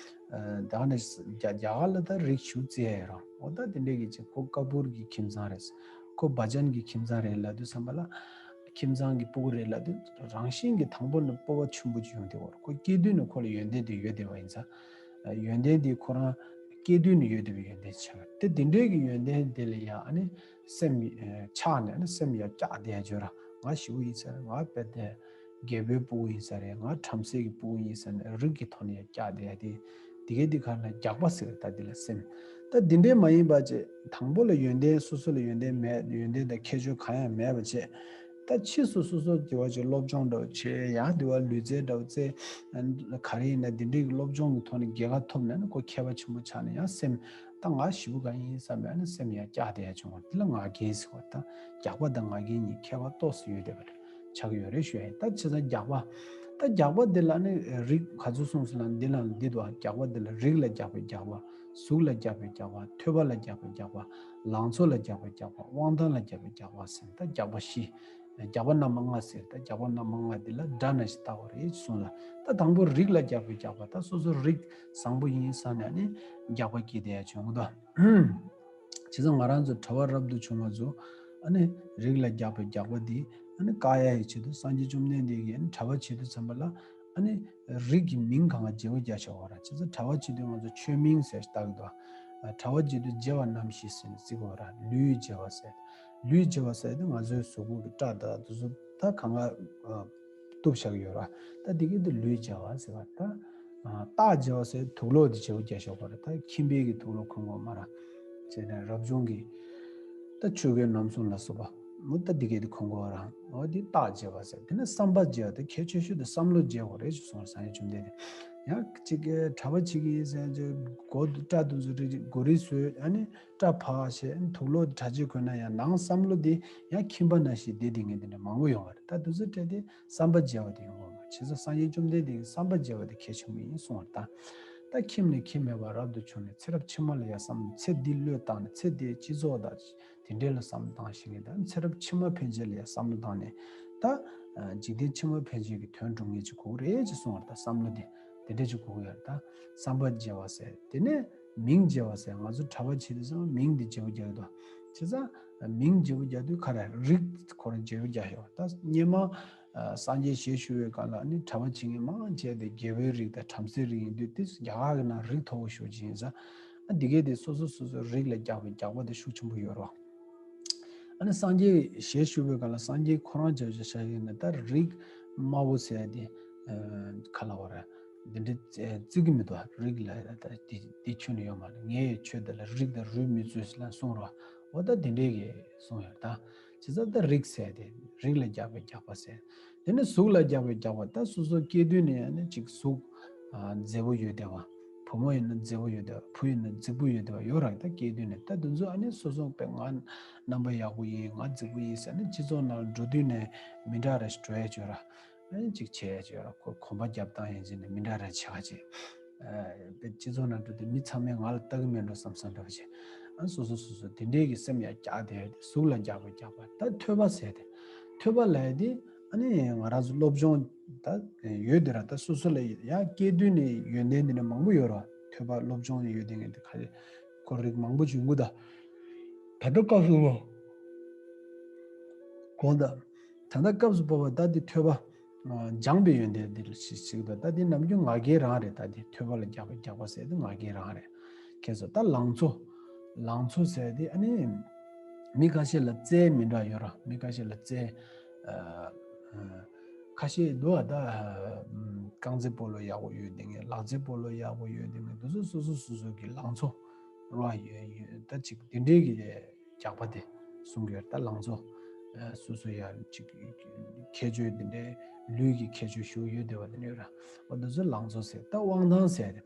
ཨ་ད་ག་ནས་རྒྱ་རྒྱ་གར་ལ་ད་རིགས་ཞེ་པོ་བརྩི་ཡས་ཡོད་རེད། འོ་ད་དེ་འདྲས་ཀྱི་ཅིག་ཁོ་ཀ་པུར་གྱི་ཁྱིམ་ཚང་རེད། ཁོ་བ་ཅན་གྱི་ཁྱིམ་ཚང་རེད་ལབ་དུས་ཙམ་པ་ལ། ཁྱིམ་ཚང་གི་སྤུ་གུ་རེད་ལབ་དུས་རང་བཞིན་གྱིས་དང་པོ་ནས་སྤོབས་པ་ཆེན་པོ་ཅིག་ཡོང་བསྡད་ཡོད་རེད། ཁོ་སྐྱེས་དུས་ནས་ཁོ་ལ་ཡོན་ཏན་དེ་ཡོད་བསྡད་པ་ཡིན་ཙང་། ཡོན་ཏན་དེ་ཁོ་རང་སྐྱེས་དུས་ནས་ཡོད་བསྡད་པའི་ཡོན་ཏན་ཆགས་ཡོད་རེད། དེ་དེ་འདྲའི་གི་ཡོན་ཏན་དེ་ལ་ཡ་ཨ་ནི་སེམས་ཆགས་ནས་ཨ་ནི་སེམས་ཡ་བཀྱགས་བསྡད་ཡ་བྱོས་ར། ང་ཞེ་པོ་ཡིན་ས་རེད། ང་དཔེ་དེ་རྒྱལ་པོའི་སྤུ་གུ་ཡིན་ས་རེད། ང་བྲམ་ཟེ་གི་སྤུ་གུ་ཡིན་ས་ནས་རིགས་ཀྱི་ཐོག་ནས་ཡ་བཀྱགས་བསྡད་ཡ་དེ། དེ་གའི་དེ་ག་ལ་རྒྱགས་པ་ཟེར། ད་དེ་ལ་སེམས། ད་དེ་འདྲའི་མ་ཡིན་པ་བྱས། དང་པོ་ལ་ཡོན་ཏན་སོ་སོ་ལ་ཡོན་ཏན་མེད། ཡོན་ཏན་དང་ཁྱད་ཆོས་གང་ཡང་མེད་པ་བྱས། ད་ཕྱིས་སུ་སོ་སོ་དེ་བ་ཅིག་སློབ་སྦྱོང་འདྲ་བོ་བྱས། ཡང་དེ་བ་ལུས་རྩལ་འདྲ་བོ་རྩེ། ག་རེ་ཡིན་ན་དེ་འདྲའི་སློབ་སྦྱོང་གི་ཐོག་ནས་རྒྱལ་ཁ་ཐོབ་ན་ནི་ཁོ་མཁས་པ་ཆེན་པོ་ཆགས་ནས་ཡང་སེམས། ད་ང་ཞེ་པོ་ག་ཡིན་བསམ་པའི་ཨ་ནི་སེམས་ཡང་བཀྱགས་བསྡད་ཡ་བྱུང་བ་དེ་ལ་ང་རྒྱལ་ཟེར་བ། ད་རྒྱགས་པ་དང་ང་རྒྱལ་གཉིས་ཁྱད་པར་ཏོག་ཙམ་ཡོད་བསྡད་པ་རེད། ཆགས་ཀྱི་ཡོད་རེད་ཞུ་ཡ་ཡིན། ད་བྱས་ཙང་རྒྱགས་པ། ད་རྒྱགས་པ་འདི་ལ་ནི་རིགས་ག་ཚོད་གསུངས་སོང་ལབ་ན། འདི་ལ་འདི་འདུག་ཨ། རྒྱགས་པ་འདི་ལ་རིགས་ལ་རྒྱགས་པའི་རྒྱགས་པ། གཟུགས་ལ་རྒྱགས་པའི་རྒྱགས་པ། ཐོས་པ་ལ་རྒྱགས་པའི་རྒྱགས་པ། ལང་ཚོ་ལ་རྒྱགས་པའི་རྒྱགས་པ། དབང་ཐང་ལ་རྒྱགས་པའི་རྒྱགས་པ་ཟེར། ད་རྒྱགས་པ་བཞི། རྒྱགས་པ་རྣམ་པ་ལྔ་ཟེར། ད་རྒྱགས་པ་རྣམ་པ་ལྔ་འདི་ལ་སྒྲ་ནང་བཞིན་བལྟ་བ་རེད་གསུངས་ལ། ད་དང་པོ་རིགས་ལ་རྒྱགས་པའི་རྒྱགས་པ། ད་སོ་སོ་རིགས་བཟང་པོ་ཡིན་བསམ་ནས་ནི་རྒྱགས་པ་སྐྱེས་བསྡད་ཡ་བྱུང་གི་འདུག་བྱས་ཙང་ང་རང་ཚོ་གྲྭ་པ་རབ་ཏུ་བྱུང་བ་ཚོ་ཨ་ནི་རིགས་ལ་རྒྱགས་པའི་རྒྱགས་པ་འདི་ཨ་ནི་བཀག་ཡ་ཡི་ཆེད་དུ། སངས་རྒྱས་བཅོམ་ལྡན་འདས་ཀྱིས་ཨ་ནི་གྲྭ་པ་བྱེད་དུས་ཙམ་པ་ལ་ཨ་ནི་རིགས་ཀྱི་མིང་གང་ག་བརྗེ་པོ་རྒྱག་ཆོག་གོ་ར། བྱས་ཙང་གྲྭ་པ་བྱེད་དུས་ང་ཚོ་ཆོས་མིང་ཟེར་བཏགས་འདུག་གྲྭ་པ་བྱེད་དུས་བརྗེ་བ་རྣམ་བཞི་ཟེར་ནས་བརྩི་གོ་ར། ལུས་བརྗེ་བ་ཟེར། ལུས་བརྗེ་བ་ཟེར་དེ་ང་ཚོའི་གཟུགས་པོ་གི་སྐྲ་དང་དེ་ཚོ་ད་གང་ག་ཨ་གཏུབ་བཞག་གི་ཡོད་ར། ད་དེ་གི་དེ་ལུས་བརྗེ་བ་ཟེར་བ། ད་ཨ་རྟགས་བརྗེ་བ་ཟེར་དུག་ལོག་དེ་བརྗེ་པོ་རྒྱག་ཤོག་པ་ར། ད་ཁྱིམ་པའི་གི་དུག་ལོག་ཁོང་གོ་མ་ར། བྱས་ནས་རབ་བྱུང་གི་ད་ཆོས་གོས་རྣམ་གསུམ་ལ་སོགས་པ་མོ་ད་འདི་གས་དེ་ཁོང་གོ་རང་འོ་དེ་རྟགས་བརྗེ་བ་ཟེར། དེ་ནས་བསམ་པ་བརྗེ་བ་དེ་གལ་ཆེ་ཤོས་དེ་བསམ་བློ་བརྗེ་བ་རེད་ཅེས་གསུངས་པ་སངས་རྒྱས་བཅོམ་ལྡན་འདས། ཡང་གཅིག་གིས་གྲྭ་པ་གཅིག་གིས་ཟེར་ཅིག་མགོ་སྐྲ་དུ་ཚོ་རིག་མགོ་རིལ་བཟོས། ཨ་ནི་སྐྲ་ཕར་བཤད། ཨ་ནི་དུག་ལོག་གྲ་ཕྱེ་གོན་ན་ཡང་ནང་བསམ་བློ་དེ་ཡང་ཁྱིམ་པ་ན་ཞིག་བསྡད་དེ་ངས་དེ་འདྲ་མང་པོ་ཡོང་བ་རེད། ད་དུ་ཚོ་སྤྲད་དེ་བསམ་པ་བརྗེ་བ་དེ་ཡོང་བ་མ་རེད། བྱས་ཙང་སངས་རྒྱས་བཅོམ་ལྡན་འདས་ཀྱིས་བསམ་པ་བརྗེ་བ་དེ་གལ་ཆེན་པོ་ཡིན་གསུངས་པ་རེད། ད་ད་ཁྱིམ་ནས་ཁྱིམ་མེད་པར་རབ་ཏུ་བྱུང་ནས་ཚེ་རབས་ཕྱི་མ་ལ་ཡང་བསམ། ཚེ་འདི་བློས་བཏང་ནས་ཚེ་འདིའི་སྤྱི་ཚོགས་དང་དེ་འདྲས་ལ་བསམ་བློ་བཏང་ཞིང་གི་ད་ཚེ་རབས་ཕྱི་མ་ཕན་ཆད་ལ་ཡང་བསམ་བློ་བཏང་ནས་ད་འཇིག་རྟེན་ཕྱི་མ་ཕན་ཆད་ཀྱི་དོན་སྒྲུབ་མཁན་ཅིག་དགོས་ཀྱི་རེད་ཅེས་གསུངས་པ་རེད། ད་བསམ་བློ་དེ་དེ་འདྲས་ཅིག་དགོས་ཀྱི་ཡོད་རེད། ད་བསམ་པ་བརྗེ་བ་ཟེར། དེ་ནས་མིང་བརྗེ་བ་ཟེར། ང་ཚོ་གྲྭ་པ་བྱེད་དུས་ཙང་མིང་འདི་བརྗེ་པོ་རྒྱག་གི་འདུག་བྱས་ཙང་མིང་བརྗེ་པོ་རྒྱག་དུས་ག་རེ་རིགས་ཁོ་རང་བརྗེ་པོ་རྒྱག་ཡོད། ད་སྔོན་མ་སངས་རྒྱས་ཞལ་བཞུགས་པའི་སྐབས་ལ་ནི་གྲྭ་པ་བྱེད་མཁན་མང་ཆེ་དེ་རྒྱལ་པོའི་རིགས་དང་བྲམ་ཟེའི་རིགས་ཡིན་དུས་དེ་རྒྱ་གར་གྱི་ནང་རིགས་མཐོ་པོ་ཞེ་པོ་ཅིག་ཡིན་ཙང་། ཨ་འདི་གས་དེ་སོ་སོ་སོ་སོའི་རིགས་ལ་རྒྱག་པའི་རྒྱག་པ་དེ་ཤུགས་ཆེན་པོ་ཡོད་རེད། ཨ་ནི་སངས་རྒྱས་ཞལ་བཞུགས་པའི་སྐབས་ལ་སངས་རྒྱས་ཁོ་རང་ཅག་ཅག་བྱ་ཡིན་ན་ད་རིགས་དམའ་པོ་ཟེར་དེ་ག་ལ་བ་རེད། འདི་འདྲའི་བརྩི་གི་མི་འདུག་རིགས་ལ་ད་འདི་འདི་ཆོས་ནི་ཡོད་མ་རེད། ངའི་ཆོས་འདི་ལ་རིགས་དང་རུས་མི་བརྩི་ཟེར་ལ་གསུངས་རོགས། འོ་ད་འདི་འདྲའི་གི་གསུངས་ཡོད་ད། བྱས་ཙང་ད་རིགས་ཟེར་དེ་རིགས་ལ་རྒྱག་པའི་རྒྱག་པ་ཟེར། དེ་ནས་གཟུགས་ལ་རྒྱག་པའི་རྒྱག་པ། ད་སོ་སོ་སྐྱེས་དུས་ནས་ཡང་ནི་ཅིག་གཟུགས་མཛེས་པོ་ཡོད་བསྡད་པ། བུ་མོ་ཡིན་ན་མཛེས་པོ་ཡོད་བསྡད་པ། བུ་ཡིན་ན་རྫིག་པོ་ཡོད་བསྡད་པ་ཡོད་ར། ད་སྐྱེས་དུས་ནས་ད་དེ་ཚོ་ཨ་ནི་སོ་སོ་པའི་ང་རྣམ་པ་ཡག་པོ་ཡིན། ང་རྫིག་པོ་ཡིན་ཟེར་ནས་སྤྱི་ཚོགས་ནང་འགྲོ་དུས་ནས་མི་འདྲ་ར་ཞིག་འགྲོ་ཡ་ཅིག་ཡོད་ར། ཨ་ནི་ཅིག་བྱས་ཡ་ཅིག་ཡོད་ར། ཁོ་གོམ་པ་རྒྱབ་སྟངས་ཡིན་ཅིག་ནས་མི་འདྲ་ར་ཆགས་ཅིག་ཨ་པའི་སྤྱི་ཚོགས་ནང་འགྲོ་དུས་མི་ཚང་མས་ང་ལ་ལྟ་གི་མེད་འགྲོ་བསམ་བསམ་འདྲ་བ་ཅིག་ཨ་སོ་སོ་སོ་སོ་དེ་འདྲའི་གི་སེམས་ཡ་བཀྱག་བསྡད་ཡ་དེ་གཟུགས་ལ་རྒྱག་པའི་རྒྱག་པ། ད་ཐོས་པ་ཟེར་དེ་ཐོས་པ་ལབ་ཡ་དེ། ཨ་ནི་ང་རང་ཚོ་སློབ་སྦྱོང་ད་ཡོད་དེ་ར། ད་སོ་སོ་ལ་ཡང་སྐྱེས་དུས་ནས་ཡོན་ཏན་འདི་འདྲ་མང་པོ་ཡོད་ར། ཐོས་པ་སློབ་སྦྱོང་ཡོད་དེ་ངས་དེ་ག་རེ་ཁོ་རིགས་མང་པོ་བྱུང་གི་ད། ད་ལྟ་སྐབས་སུ་བབ་གོང་ད། ད་ལྟ་སྐབས་སུ་བབ་པ་ད་དེ་ཐོས་པ་སྦྱངས་པའི་ཡོན་ཏན་འདི་ལ་ཞིག་ཞིག་ད། ད་དེ་ནམ་རྒྱུན་ང་རྒྱལ་རང་རེད། ད་དེ་ཐོས་པ་ལ་རྒྱག་པ་རྒྱག་པ་ཟེར་དེ་ང་རྒྱལ་རང་རེད། ཁྱེད་ཚོ་ད་ལང་ཚོ། ལང་ཚོ་ཟེར་དེ་ཨ་ནི་མི་ཁ་ཤས་ལ་རྩལ་མི་འདྲ་ཡོད་ར། མི་ཁ་ཤས་ལ་རྩལ་ཨ་ཨ་ཁ་ཤས་འདུག་ཨ། ད་རྐང་རྩེད་སྤོ་ལོ་ཡག་པོ་ཡོད་དེ་ངས། ལག་རྩེད་སྤོ་ལོ་ཡག་པོ་ཡོད་དེ་ངས། དེ་ཚོ་སོ་སོ་སོ་སོ་གི་ལང་ཚོ་ར་ཡོད་ཡོད། ད་ཅིག་དེ་འདྲའི་གི་རྒྱག་པ་དེ་གསུང་གི་ཡོད། ད་ལང་ཚོ་ཨ་སོ་སོ་ཡ་ཅིག་ཁྱད་ཆོས་དེ་འདྲའི་ལུས་ཀྱི་ཁྱད་ཆོས་ཞུ་ཡོད་དེ་བ་དེ་འདྲ་ཡོད་ར། འོ་དེ་ཚོ་ལང་ཚོ་ཟེར། ད་དབང་ཐང་ཟེར་དེ།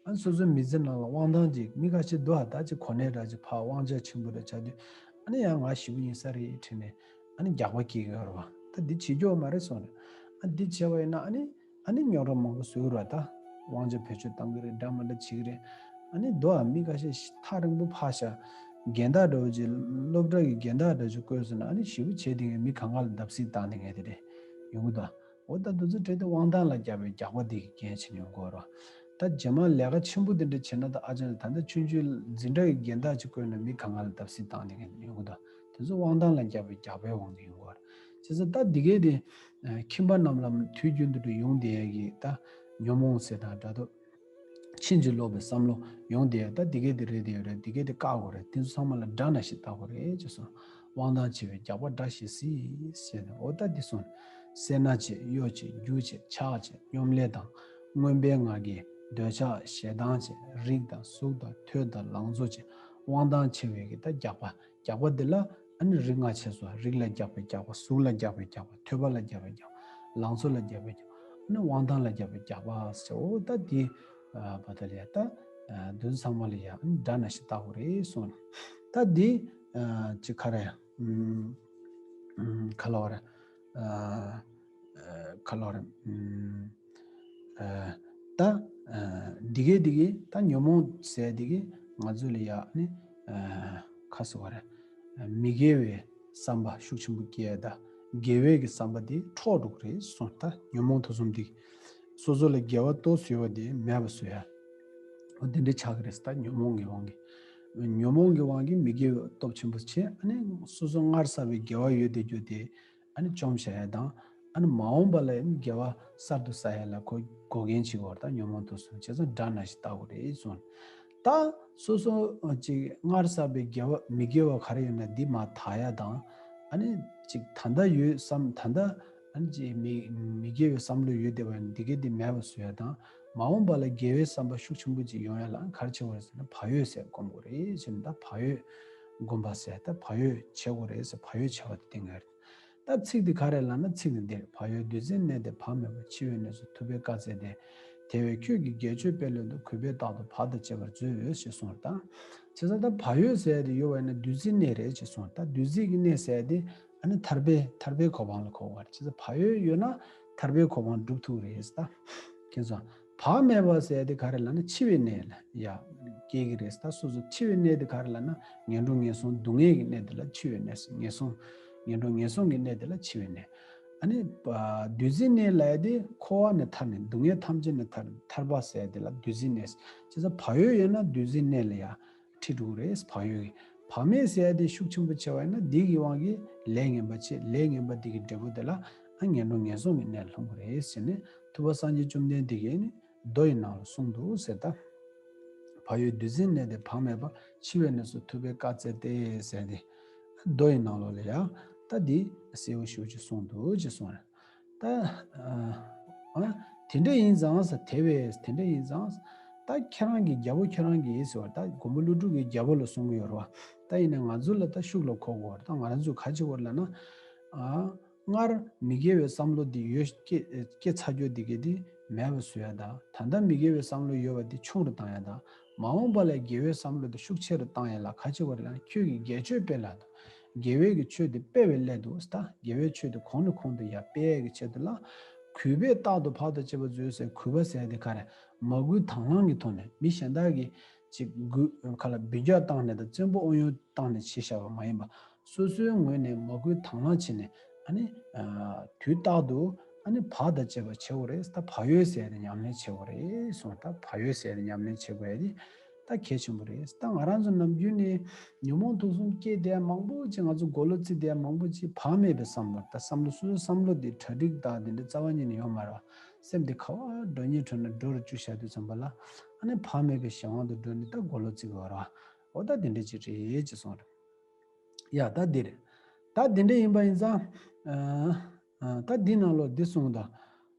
ཨ་ནི་སོ་སོའི་མི་ཚེ་ནང་ལ་དབང་ཐང་ཅིག་མི་ཁ་ཤས་འདུག་ཨ། ད་ཅིག་གོ་གནས་འདྲ་ཅིག་ཕར་དབང་ཆ་ཆེན་པོ་འདྲ་ཆགས་དུས་ཨ་ནི་ཡང་ང་ཞེ་པོ་ཡིན་ས་རེད་དྲན་ནས་ཨ་ནི་རྒྱག་པ་སྐྱེ་གི་ཡོད་རེད་བ། ད་འདི་བྱེད་རྒྱུ་མ་རེད་གསུངས་ནས། ཨ་འདི་བྱས་པ་ཡིན་ན་ཨ་ནི་ཨ་ནི་རྙོག་དྲ་མང་པོ་བཟོ་གི་རེད་བ། ད་དབང་ཆ་བེད་སྤྱོད་བཏང་གི་རེད། འདྲ་མི་འདྲ་བྱེད་ཀྱི་རེད། ཨ་ནི་འདུག་ཨ། མི་ཁ་ཤས་ཐག་རིང་པོ་ཕར་བཞག་རྒན་བདག་འདྲ་བོ་ཅིག་སློབ་གྲྭ་གི་རྒན་བདག་འདྲ་ཅིག་བསྐོས་སོང་ན་ཨ་ནི་ཞེ་པོ་བྱས་དེ་ངས་མི་གང་ག་ལ་བརྡབ་གསིག་བཏང་ནས་ངས་དེ་རེད་ཡོང་གི་འདུག་ཨ། འོ་ད་དེ་ཚོ་བྲལ་ཏེ་དབང་ཐང་ལ་རྒྱག་པའི་རྒྱག་པ་འདི་གི་འགན་བྱེད་ནས་ཡོང་དགོས་རོ། ད་རྗེས་མ་ལས་ཀ་ཆེན་པོ་འདི་འདྲ་བྱེད་ན་ད་ཨ་ཅག་ནི་ད་ལྟ་ཆུང་ཆུང་འཛིན་གྲྭ་གི་རྒན་བདག་ཅིག་བསྐོས་ནས་མི་གང་ག་ལ་བརྡབ་གསིག་བཏང་ནས་ཡོང་གི་འདུག་དེ་ཚོ་དབང་ཐང་ལ་རྒྱག་པའི་རྒྱག་པའི་དབང་དུ་ཡོང་དགོས་རེད། བྱས་ཙང་ད་འདི་གའི་དེ་ཁྱིམ་པ་རྣམས་ལ་དུས་རྒྱུན་དུ་ཡོང་བསྡད་ཡ་གི་ད་ཉོན་མོངས་ཟེར་དང་འདྲ་འདུག་ཕྱིན་ཅི་ལོག་པའི་བསམ་བློ་ཡོང་དེ་ད་འདི་གས་དེ་རེད་དེ་ཡོད་རེད། འདི་གས་དེ་བཀག་དགོས་རེད། དེ་ཚོ་ཚང་མ་ལ་དགྲ་ནང་བཞིན་བལྟ་དགོས་རེད་ཅེས་གསུངས། དབང་ཐང་ཆེ་བའི་རྒྱགས་པ་དགྲ་བཞིན་སྲིད་ཟེར་ནས། འོ་ད་འདི་གསུངས། སེར་སྣ་བྱེད་གཡོ་བྱེད་རྒྱུ་བྱེད་ཆགས་བྱེད་སྙོམ་ལས་དང་། མངོན་པའི་ང་རྒྱལ་འདོད་ཆགས་ཞེ་སྡང་བྱེད་རིགས་དང་གཟུགས་དང་ཐོས་དང་ལང་ཚོ་བྱེད། དབང་ཐང་ཆེ་བའི་གི་ད་རྒྱགས་པ། རྒྱགས་པ་འདི་ལ་ཨ་ནི་རིགས་ལྔ་བྱས་སོ། རིགས་ལ་རྒྱགས་པའི་རྒྱགས་པ། གཟུགས་ལ་རྒྱགས་པའི་རྒྱགས་པ། ཐོས་པ་ལ་རྒྱགས་པའི་རྒྱགས་པ། ལང་ཚོ་ལ་རྒྱགས་པའི་རྒྱགས་པ། ཨ་ནི་དབང་ཐང་ལ་རྒྱགས་པའི་རྒྱགས་པ་ཟེར། འོ་ད་འདི་ཨ་བ་ད་ལས་ད་ཨ་འདི་ཚོ་ཚང་མ་ལ་ཡ་ཨ་ནི་དགྲ་ནང་བཞིན་བལྟ་དགོས་རེད་གསུངས་ནས། ད་འདི་ཨ་ཅི་ག་རེ་ཨམ་ཨམ་ག་ལབ་རེད། ཨ་ཨ་ག་ལབ་རེད། ཨམ་ཨ་ད་ཨ་འདི་གས་འདི་གས་ད་ཉོན་མོངས་ཟེར་འདི་གས་ང་ཚོ་ལ་ཡ་ཨ་ནི་ཨ་ག་ཟེར་བ་རེད། མི་དགེ་བའི་བསམ་པ་ཤུགས་ཆེན་པོ་སྐྱེ་ཡ་ད་དགེ་བའི་གི་བསམ་པ་དེ་འཕྲོག་འགྲོ་གི་རེད་གསུངས། ད་ཉོན་མོངས་དུག་གསུམ་འདི་སོ་སོ་ལ་དགེ་བ་ཏོག་ཙམ་ཡོད་པ་དེ་མེད་པ་བཟོ་ཡ། འོ་དེ་འདྲ་ཆགས་ཀྱི་རེད། ད་ཉོན་མོངས་ཀྱི་དབང་གིས། ཉོན་མོངས་ཀྱི་དབང་གིས་མི་དགེ་བའི་སྟོབས་ཆེན་པོ་བྱས། ཨ་ནི་སོ་སོ་སྔར་བསགས་པའི་དགེ་བ་ཡོད་བསྡད་རྒྱུ་དེ་ཨ་ནི་བཅོམ་བྱ་ཡ་དང་། ཨ་ནི་མ་འོངས་པ་ལ་ཡང་དགེ་བ་གསར་དུ་བསགས་ཡ་ལ་ཁོ་འགོག་མཁན་བྱེད་དགོས་རེད། ད་ཉོན་མོངས་དུག་གསུམ། བྱས་ཙང་དགྲ་ནང་བཞིན་བལྟ་དགོས་རེད་གསུངས། ད་སོ་སོ་ཅིག་སྔར་བསགས་པའི་དགེ་བ་མི་དགེ་བ་ག་རེ་ཡོད་ན་འདི་མར་དག་ཡ་དང་། ཨ་ནི་ཅིག་ད་ལྟ་ཡོད་བསམ་ད་ལྟ་ཨ་ནི་ཅིག་མི་མི་དགེ་བའི་བསམ་བློ་ཡོད་བསྡད་པ་ཡིན་ན་འདི་གས་འདི་མེད་པ་བཟོ་ཡ་དང་། མ་འོངས་པ་ལ་དགེ་བའི་བསམ་པ་ཤུགས་ཆེན་པོ་ཅིག་ཡོང་ཡ་ལ་ག་རེ་བྱེད་དགོས་རེད་ཟེར་ན་བག་ཡོད་ཟེར་སྒོམ་དགོས་རེད་ཟེར་ན། ད་བག་ཡོད་སྒོམ་པ་ཟེར་ད་བག་ཡོད་བྱེད་དགོས་རེད་ཟེར་བག་ཡོད་བྱ་བ་དེ་བསྟན་གྱི་རེད། ད་ཚིག་འདི་ག་རེ་ལབ་ན་ཚིག་འདི་འདིར་བག་ཡོད་བདུད་རྩིའི་གནས་དེ་བག་མེད་པ། འཆི་བའི་གནས་སུ་ཐུབ་པས་བཀའ་སྩལ་ཏེ། དེ་བས་ཁྱོད་ཀྱིས་དགེ་སྤྱོད་སྤེལ་ལོས་དང་། གུས་པས་རྟག་ཏུ་བག་དང་བཅས་པར་མཛོད་ཞེས་གསུངས་པར་གདའ། བྱས་ཙང་ད་བག་ཡོད་ཟེར་ཡ་དེ་ཡོད་པ་ཡིན་ན་བདུད་རྩིའི་གནས་རེད་ཅེས་གསུངས་པར་གདའ། བདུད་རྩི་གི་གནས་ཟེར་ཡ་དེ་ཨ་ནི་ཐར་པའི་ཐར་པའི་གོ་འཕང་ལ་གོ་དགོས་པ་རེད། བྱས་ཙང་བག་ཡོད་ཡོད་ན་ཐར་པའི་གོ་འཕང་སྒྲུབ་ཐུབ་རེད་ད། མཁྱེན་སོང་། བག་མེད་པ་ཟེར་ཡ་དེ་ག་རེ་ལབ་ན་འཆི་བའི་གནས་ལ་ཡ་སྐྱེ་གི་རེད་ད། སོ་སོ་འཆི་བའི་གནས་དེ་ག་རེ་ལབ་ན་ངན་འགྲོ་ངན་སོང་སྡུག་བསྔལ་གྱི་གནས་དེ་ལ་འཆི་བའི་གནས་ཟེར། ངན་སོང་ངན་འགྲོ་ངན་སོང་གི་གནས་དེ་ལ་འཆི་བའི་གནས། ཨ་ནི་བདུད་རྩིའི་གནས་ལབ་ཡ་དེ་འཁོར་བ་ནས་ཐར་ནས་སྡུག་བསྔལ་ཐམས་ཅད་ནས་ཐར་ཐར་པ་ཟེར་ཡ་དེ་ལ་བདུད་རྩིའི་གནས། བྱས་ཙང་བག་ཡོད་ཡོད་ན་བདུད་རྩིའི་གནས་ལ་ཡ་ཁྲིད་འགྲོ་གི་རེད། བག་ཡོད་ཀྱི་བག་མེད་ཟེར་ཡ་དེ་ཤུགས་ཆེན་པོ་ཆེ་བ་ཡིན་ན་འདི་གི་དབང་གིས་ལས་ངན་པ་བྱེད། ལས་ངན་པ་འདི་གི་འབྲས་བུ་དེ་ལ་ཨ་ངན་འགྲོ་ངན་སོང་གི་གནས་ལ་ལྷུང་གི་རེད་ཟེར་ནས་ཐུབ་པ་སངས་རྒྱས་བཅོམ་ལྡན་འདས་ཀྱིས་ནི་མདོ་ཡི་ནང་ལ་གསུངས་འདུག་ཟེར་ད། བག་ཡོད་བདུད་རྩིའི་གནས་དེ་བག་མེད་པ། འཆི་བའི་གནས་སུ་ཐུབ་པས་བཀའ་སྩལ་ཏེ་ཟེར་ཏེ། མདོ་ཡི་ནང་ལོགས་ལ་ཡང་ད་འདི་གསལ་བོ་ཞེ་པོ་ཅིག་གསུངས་འདུག་ཅེས་གསུངས་རེད། ད་ཨ་དེ་འདྲ་ཡིན་ཙང་ཟེར་དེ་བས་དེ་འདྲ་ཡིན་ཙང་ད་ཁྱེད་རང་གི་རྒྱལ་པོ་ཁྱེད་རང་གིས་ཟེར་བ་ད་མགོན་པོ་ཀླུ་སྒྲུབ་ཀྱི་རྒྱལ་པོ་ལ་གསུང་གི་ཡོད་རེད་བ། ད་ཡིན་ན་ང་ཚོ་ལ་ད་ཤུགས་ལ་གོ་དགོས་རེད། ད་ང་རང་ཚོས་ག་རེ་བྱེད་དགོས་རེད་ལབ་ན། ཨ། སྔར་མི་དགེ་བའི་བསམ་བློ་འདི་ཡོད་སྐྱེ་སྐྱེ་ཚར་རྒྱུ་འདི་གས་འདི་མེད་པ་བཟོ་ཡ་དང་། ད་ལྟ་མི་དགེ་བའི་བསམ་བློ་ཡོད་པ་འདི་ཆུང་རུ་བཏང་ཡ་དང་། མ་འོངས་པ་ལ་དགེ་བའི་བསམ་བློ་འདི་ཤུགས་ཆེ་རུ་བཏང་ཡ་ལ་ག་བྱེད་དགོས་རེད་ལབ་ན། ཁྱོད་ཀྱིས་དགེ་སྤྱོད་སྤེལ་ལ་དང་། དགེ་བའི་གི་ཆོས་འདི་སྤེལ་བའི་སླད་དུ་ད་དགེ་བའི་ཆོས་འདི་གོང་ནས་གོང་དུ་ཡར་སྤེལ་ཡ་གི་ཆེད་དུ་ལ། གུས་པས་རྟག་ཏུ་བག་དང་བཅས་པར་མཛོད་ཟེར། གུས་པ་ཟེར་ཡ་འདི་ག་རེ། མ་གུས་དང་བླངས་ཀྱི་ཐོག་ནས་མི་གཞན་དག་གིས་ཅིག་གུས་ཁ་ལ་འབུད་རྒྱག་བཏང་ནས་དང་བཙན་པོ་དབང་ཡོད་བཏང་ནས་བྱས་བཞག་པ་མ་ཡིན་པ། སོ་སོའི་ངོས་ནས་མ་གུས་དང་བླངས་བྱས་ནས་ཨ་ནི་དུས་རྟག་ཏུ་ཨ་ནི་བག་དང་བཅས་པ་བྱེད་དགོས་རེད། ད་བག་ཡོད་ཟེར་ཡ་དེ་ཉམས་ལེན་བྱེད་དགོས་རེད་གསུངས། ད་བག་ཡོད་ཟེར་ཡ་དེ་ཉམས་ལེན་བྱེད་དགོས་ཡ་དེ་ད་གལ་ཆེན་པོ་རེད། ད་ང་རང་ཚོ་ནམ་རྒྱུན་ནས་ཉོན་མོངས་དུག་གསུམ་སྐྱེས་བསྡད་མང་པོ་ཅིག་ང་ཚོ་མགོ་ལོག་བརྩིས་བསྡད་མང་པོ་ཅིག་བག་མེད་པའི་བསམ་བློ། ད་བསམ་བློ་སོ་སོའི་བསམ་བློ་དེ་གྲ་སྒྲིག་དང་དེ་འདྲ་རྩ་བ་ཉིད་ནས་ཡོད་མ་རེད་བ། སེམས་དེ་ག་བ་འགྲོ་སྙིང་བྲོ་ནས་འགྲོ་རུ་བཅུག་བཞག་དུས་ཙམ་པ་ལ་ཨ་ནི་བག་མེད་པའི་གཞན་དབང་དུ་འགྲོ་ནས་ད་མགོ་ལོག་བརྩི་དགོས་རེད་བ། འོ་ད་དེ་འདྲ་ཅིག་རེད་ཅེས་གསུངས་རེད། ཡ་ད་འདི་རེད། ད་འདི་འདྲ་ཡིན་པ་ཡིན་ཙང་། ཨ་ཨ་ད་འདི་ནང་ལོགས་འདི་གསུངས་ད།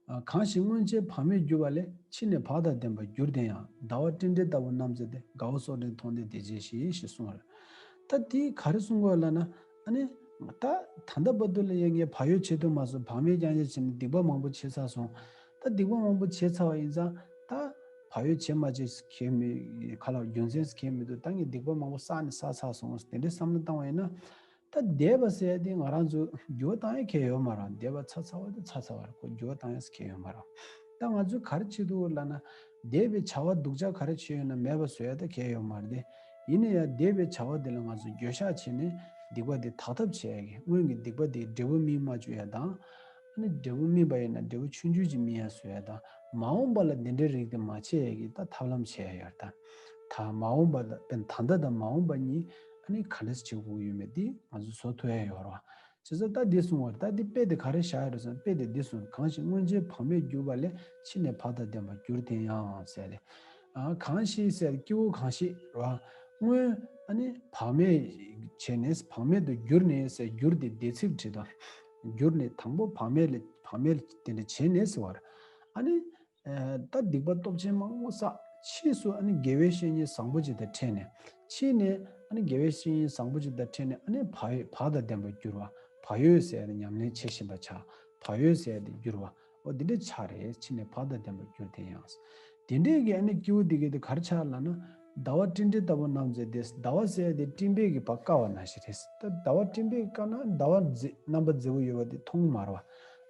ཨ་གང་ཞིག་སྔོན་ཆད་བག་མེད་གྱུར་པ་ལས། ཕྱི་ནས་བག་དང་ལྡན་པར་གྱུར་དེ་ཡང་། ཟླ་བ་སྤྲིན་བྲལ་ལྟ་བུར་རྣམ་མཛེས་ཏེ། དགའ་བོ་སོགས་ལྡན་མཐོང་ལྡན་དད་ཅན་ཞེས་ཞེས་གསུངས་པ་རེད། ད་འདི་ག་རེ་གསུང་དགོས་ལབ་ན། ཨ་ནི་ད་ད་ལྟ་བར་དུ་ལ་ཡང་ངས་བག་ཡོད་བྱེད་ཐུབ་མ་སོང་། བག་མེད་རྐྱང་རྐྱང་བྱས་ནས་སྡིག་པ་མང་པོ་བྱས་ཚར་སོང་། ད་སྡིག་པ་མང་པོ་བྱས་ཚར་བ་ཡིན་ཙང་ད་བག་ཡོད་བྱེད་མ་བྱེད་ཁྱད་མེད་ཁ་ལ་རྒྱུ་མཚན་ཁྱད་མི་འདུག་ད་ངས་སྡིག་པ་མང་པོ་བསགས་ནས་བསགས་ཚར་སོང་དེ་འདྲའི་བསམ་བློ་བཏང་བ་ཡིན་ན། ད་འདས་པ་ཟེར་ཡ་དེ་ང་རང་ཚོ་འགྱུར་བ་བཏང་ཡ་གལ་ཡོད་མ་རེད། འདས་པ་ཚར་ཚར་བ་དེ་ཚར་ཚར་བ་རེད། ཁོ་འགྱུར་བ་བཏང་ཡ་གལ་ཡོད་མ་རེད། ད་ང་ཚོས་ག་རེ་བྱེད་ཐུབ་ལབ་ན། འདས་པའི་བྱ་བ་སྡུག་ཅག་ག་རེ་བྱས་ཡོད་ན་མེད་པ་བཟོ་ཡ་ད་གལ་ཡོད་མ་རེད་དེ། ཡིན་ན་ཡང་འདས་པའི་བྱ་བ་དེ་ལ་ང་ཚོས་འགྱོད་བཤགས་བྱས་ནས་སྡིག་པ་དེ་དག་ཐབས་བྱེད་ཡ་གི་སྔོན་གྱི་སྡིག་པ་དེ་འབྲས་བུ་སྨིན་མ་བཅུག་ཡ་དང་། ཨ་ནི་འབྲས་བུ་སྨིན་པ་ཡིན་ན་འབྲས་བུ་ཆུང་ཆུང་ཅིག་སྨིན་ཡ་བཟོ་ཡ་དང་། མ་འོངས་པ་ལ་འདི་འདྲའི་རིགས་དེ་མ་བྱེད་ཡ་གི་ད་ཐབས་ལམ་བྱེད་ཡ་ཡོད་རེད་ད། ད་མ་འོངས་པ་དང་ད་ལྟ་དང་མ་འོངས་པ་གཉིས་ཨ་ནི་ག་འདྲ་བྱེད་དགོས་ཡོད་མེད་དེ་ང་ཚོས་བཟོ་ཐུབ་ཡ་ཡོད་རེད་བ། བྱས་ཙང་ད་འདི་གསུང་བར་ད་འདི་དཔེ་དེ་ག་རེ་བཞག་ཡོད་རེད་ཟེར་ན། དཔེ་དེ་འདི་གསུང་། གང་ཞིག་སྔོན་ཆད་བག་མེད་གྱུར་པ་ལས། ཕྱི་ནས་བག་དང་ལྡན་པར་གྱུར་དེ་ཡང་ཟེར་ཏེ། ཨ་གང་ཞིག་ཟེར་སྐྱེ་བོ་གང་ཞིག་རེད་བ། སྔོན་ཨ་ནི་བག་མེད་བྱས་ནས་བག་མེད་དུ་གྱུར་ནས་ཟེར་གྱུར་དེ་འདས་ཚིག་བྲིས་དང་། གྱུར་ནས་དང་པོ་བག་མེད་ལས་བག་མེད་དེ་འདྲ་བྱས་ནས་ཟེར་བ་རེད། ཨ་ནི། ཨ་ད་སྡིག་པ་སྟོབས་ཆེན་མང་པོ་བསགས། ཕྱིས་སུ་ཨ་ནི་དགེ་བའི་བཤེས་གཉེན་བཟང་པོ་ཅིག་དང་འཕྲད་ནས། ཕྱིས་ནས་ཨ་ནི་དགེ་བའི་བཤེས་གཉེན་བཟང་པོ་ཅིག་དང་འཕྲད་ནས་ཨ་ནི་བག་ཡོད་བག་དང་ལྡན་པར་གྱུར་བ། བག་ཡོད་ཟེར་ཡ་དེ་ཉམས་ལེན་བྱེད་བཞིན་པ་ཆགས། བག་ཡོད་ཟེར་ཡ་དེ་གྱུར་བ། འོ་འདི་འདྲ་ཆགས་རེད། ཕྱིས་ནས་བག་དང་ལྡན་པར་གྱུར་དེ་ཡང་། དེ་འདྲའི་གི་ཨ་ནི་སྐྱེ་བོ་འདི་གས་དེ་ག་རེ་ཆགས་ལབ་ན། ཟླ་བ་སྤྲིན་བྲལ་ལྟ་བུར་རྣམ་མཛེས་ཏེ། ཟླ་བ་ཟེར་ཡ་དེ་སྤྲིན་པས་གི་ཕར་བཀབ་པ་ནང་བཞིན་རེད། ད་ཟླ་བ་སྤྲིན་པས་བཀབ་ན་ཟླ་བ་མཛེས་རྣམ་པ་མཛེས་པོ་ཡོད་པ་དེ་མཐོང་གི་མ་རེད་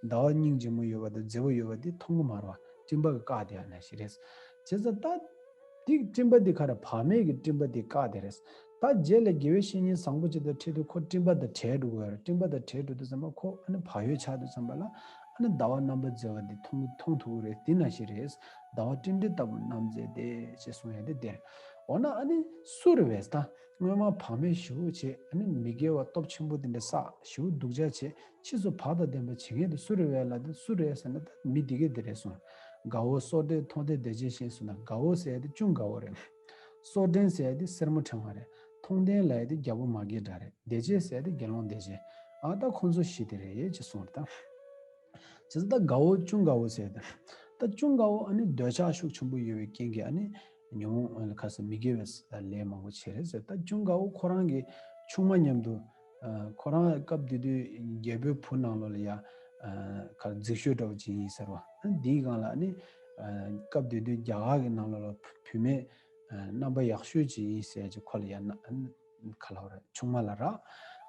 བ། ཟླ་བ་སྙིང་རྗེ་མོ་ཡོད་པ་དང་མཛེས་པོ་ཡོད་པ་དེ་མཐོང་གི་མ་རེད་བ། སྤྲིན་པ་གིས་བཀག་བསྡད་ཡ་ནང་བཞིན་རེད། བྱས་ཙང་ད། དེ་སྤྲིན་པ་འདི་ག་རེ་བག་མེད་ཀྱི་སྤྲིན་པ་འདི་བཀག་བསྡད་རེད། ད་རྗེས་ལ་དགེ་བའི་བཤེས་གཉེན་བཟང་པོ་ཅིག་དང་འཕྲད་དུས་ཁོ་སྤྲིན་པ་དང་བྲལ་འགྲོ་གི་ཡོད་རེད། སྤྲིན་པ་དང་བྲལ་འགྲོ་དུས་ཙམ་པ་ཁོ་ཨ་ནི་བག་ཡོད་ཆགས་དུས་ཙམ་པ་ལ་ཨ་ནི་ཟླ་བ་རྣམ་པ་མཛེས་པ་འདི་མཐོང་མཐོང་ཐུབ་ཀྱི་རེད། འདི་ནང་བཞིན་རེད། ཟླ་བ་སྤྲིན་བྲལ་ལྟ་བུར་རྣམ་མཛེས་ཏེ་ཞེས་གསུང་ཡ་འདི་འདིར། འོ་ན་ཨ་ནི་སུ་རེད་བས་ད། སྔོན་མ་བག་མེད་ཞེ་པོ་བྱས། ཨ་ནི་མི་དགེ་བ་སྟོབས་ཆེན་པོ་དེ་འདྲ་བསགས། ཞེ་པོ་སྡུག་ཅག་བྱས། ཕྱིས་སུ་བག་དང་ལྡན་པ་བྱེད་མཁན་དེ་སུ་རེད་བས་ལབ་དུས་སུ་རེད་ཟེར་ན་ད་མི་འདི་གས་འདི་རེད་གསུངས། དགའ་བོ་སོགས་ལྡན་མཐོང་ལྡན་དད་ཅན་ཞེས་གསུངས་ན། དགའ་བོ་ཟེར་ཡ་དེ་ཅུང་དགའ་བོ་རེད། སོར་ཕྲེང་ཟེར་ཡ་དེ་སེར་མོ་ཕྲེང་བ་རེད། མཐོང་ལྡན་ལབ་ཡ་དེ་རྒྱལ་པོ་མ་སྐྱེས་དགྲ་རེད། བདེ་བྱེད་ཟེར་ཡ་དེ་དགེ་སློང་བདེ་བྱེད། ཨ་ད་ཁོང་ཚོ་བཞི་དེ་རེད་ཅེས་གསུངས་རེད་ད། བྱས་ཙང་ད་དགའ་བོ་ཅུང་དགའ་བོ་ཟེར་ཡ་དེ། ད་ཅུང་དགའ་བོ་ཨ་ནི་འདོད་ཆགས་ཤུགས་ཆེན་པོ་ཡོད་པའི་རྐྱེན་གྱིས་ཨ་ནི་ཉོན་མོངས་ཁ་ས་མི་དགེ་བའི་ལས་མང་པོ་བྱེད་རེད་ཟེར། ད་ཅུང་དགའ་བོ་ཁོ་རང་གི་ཆུང་མ་མཉམ་དུ་ཁོ་རང་སྐབས་དེ་དུས་རྒྱལ་པོའི་བུ་ནང་ལོགས་ལ་ཡ་ག་རེ་རྫིག་ཤོས་འདྲ་བོ་ཅིག་ཡིན་ཟེར་བ། འདིའི་སྒང་ལ་ནི་སྐབས་དེ་དུས་རྒྱ་གར་གྱི་ནང་ལོགས་ལ་བུད་མེད་རྣམ་པ་ཡག་ཤོས་ཅིག་ཡིན་ཟེར་གྱི་ཁོ་ལ་ཡ་ན་ག་ལ་བ་རེད། ཆུང་མ་ལ་རག་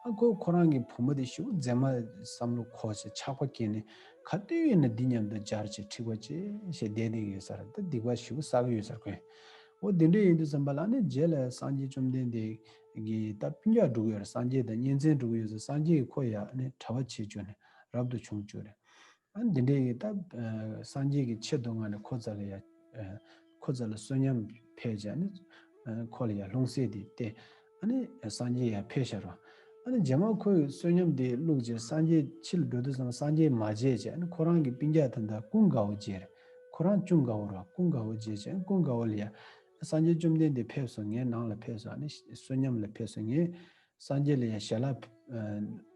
ཨ་ཁོ་ཁོ་རང་གི་བུ་མོ་དེ་ཞེ་པོ་མཛེས་མ་བསམ་བློ་འཁོར་བྱས་ཆགས་པ་སྐྱེས་ནས་ག་དུས་ཡིན་ན་འདི་མཉམ་དུ་སྦྱར་བྱས་འཁྲིག་པ་བྱས་བྱས་བསྡད་བསྡད་ཀྱི་ཡོད་ས་རེད། ད་སྡིག་པ་ཞེ་པོ་བསགས་ཀྱི་ཡོད་ས་རེད་ཁོས། འོ་དེ་འདྲ་ཡིན་དུས་ཙམ་པ་ལ་ནི་རྗེས་ལ་སངས་རྒྱས་བཅོམ་ལྡན་འདས་ཀྱིས་ད་སྤུན་ཀྱག་འགྲོ་གི་ཡོད་རེད། སངས་རྒྱས་དང་གཉེན་ཚན་འགྲོ་གི་ཡོད་ཟེར། སངས་རྒྱས་ཀྱིས་ཁོ་ཡ་ནི་གྲྭ་པ་བྱེད་བཅུག་ནས་རབ་ཏུ་བྱུང་བཅུག་རེད། ཨ་འདི་འདྲའི་ད་སངས་རྒྱས་ཀྱི་ཆེད་དུ་ང་ནི་ཁོ་རྩ་ལ་ཡ་ཁོ་རྩ་ལ་བསོད་སྙོམས་འཕེལ་བྱས་ནི་ཁོ་ལ་ཡ་ལྷུང་བཟེད་དེ་སྟེ། ཨ་ནི་སངས་རྒྱས་ཡ་འཕེལ་ཤར་བ། ཨ་ནི་རྗེས་མ་ཁོས་བསོད་སྙོམས་དེ་བླུགས་རྗེས་སངས་རྒྱས་ཕྱི་ལ་འགྲོ་དུས་ཙམ་སངས་རྒྱས་མ་མཇལ་བྱས། ཨ་ནི་ཁོ་རང་གི་སྤུན་ཀྱག་ད་ལྟ་ཀུན་དགའ་བོ་མཇལ་རེད། ཁོ་རང་ཅུང་དགའ་བོ་ར་ཀུན་དགའ་བོ་མཇལ་བྱས། ཨ་ནི་ཀུན་དགའ་བོ་ལ་ཡ་སངས་རྒྱས་བཅོམ་ལྡན་འདས་ཕེབས་སོང་། ངའི་ནང་ལ་ཕེབས་སོང་། ཨ་ནི་བསོད་སྙོམས་ལ་ཕེབས་སོང་། ངས་སངས་རྒྱས་ལ་ཡ་ཞལ་ལག་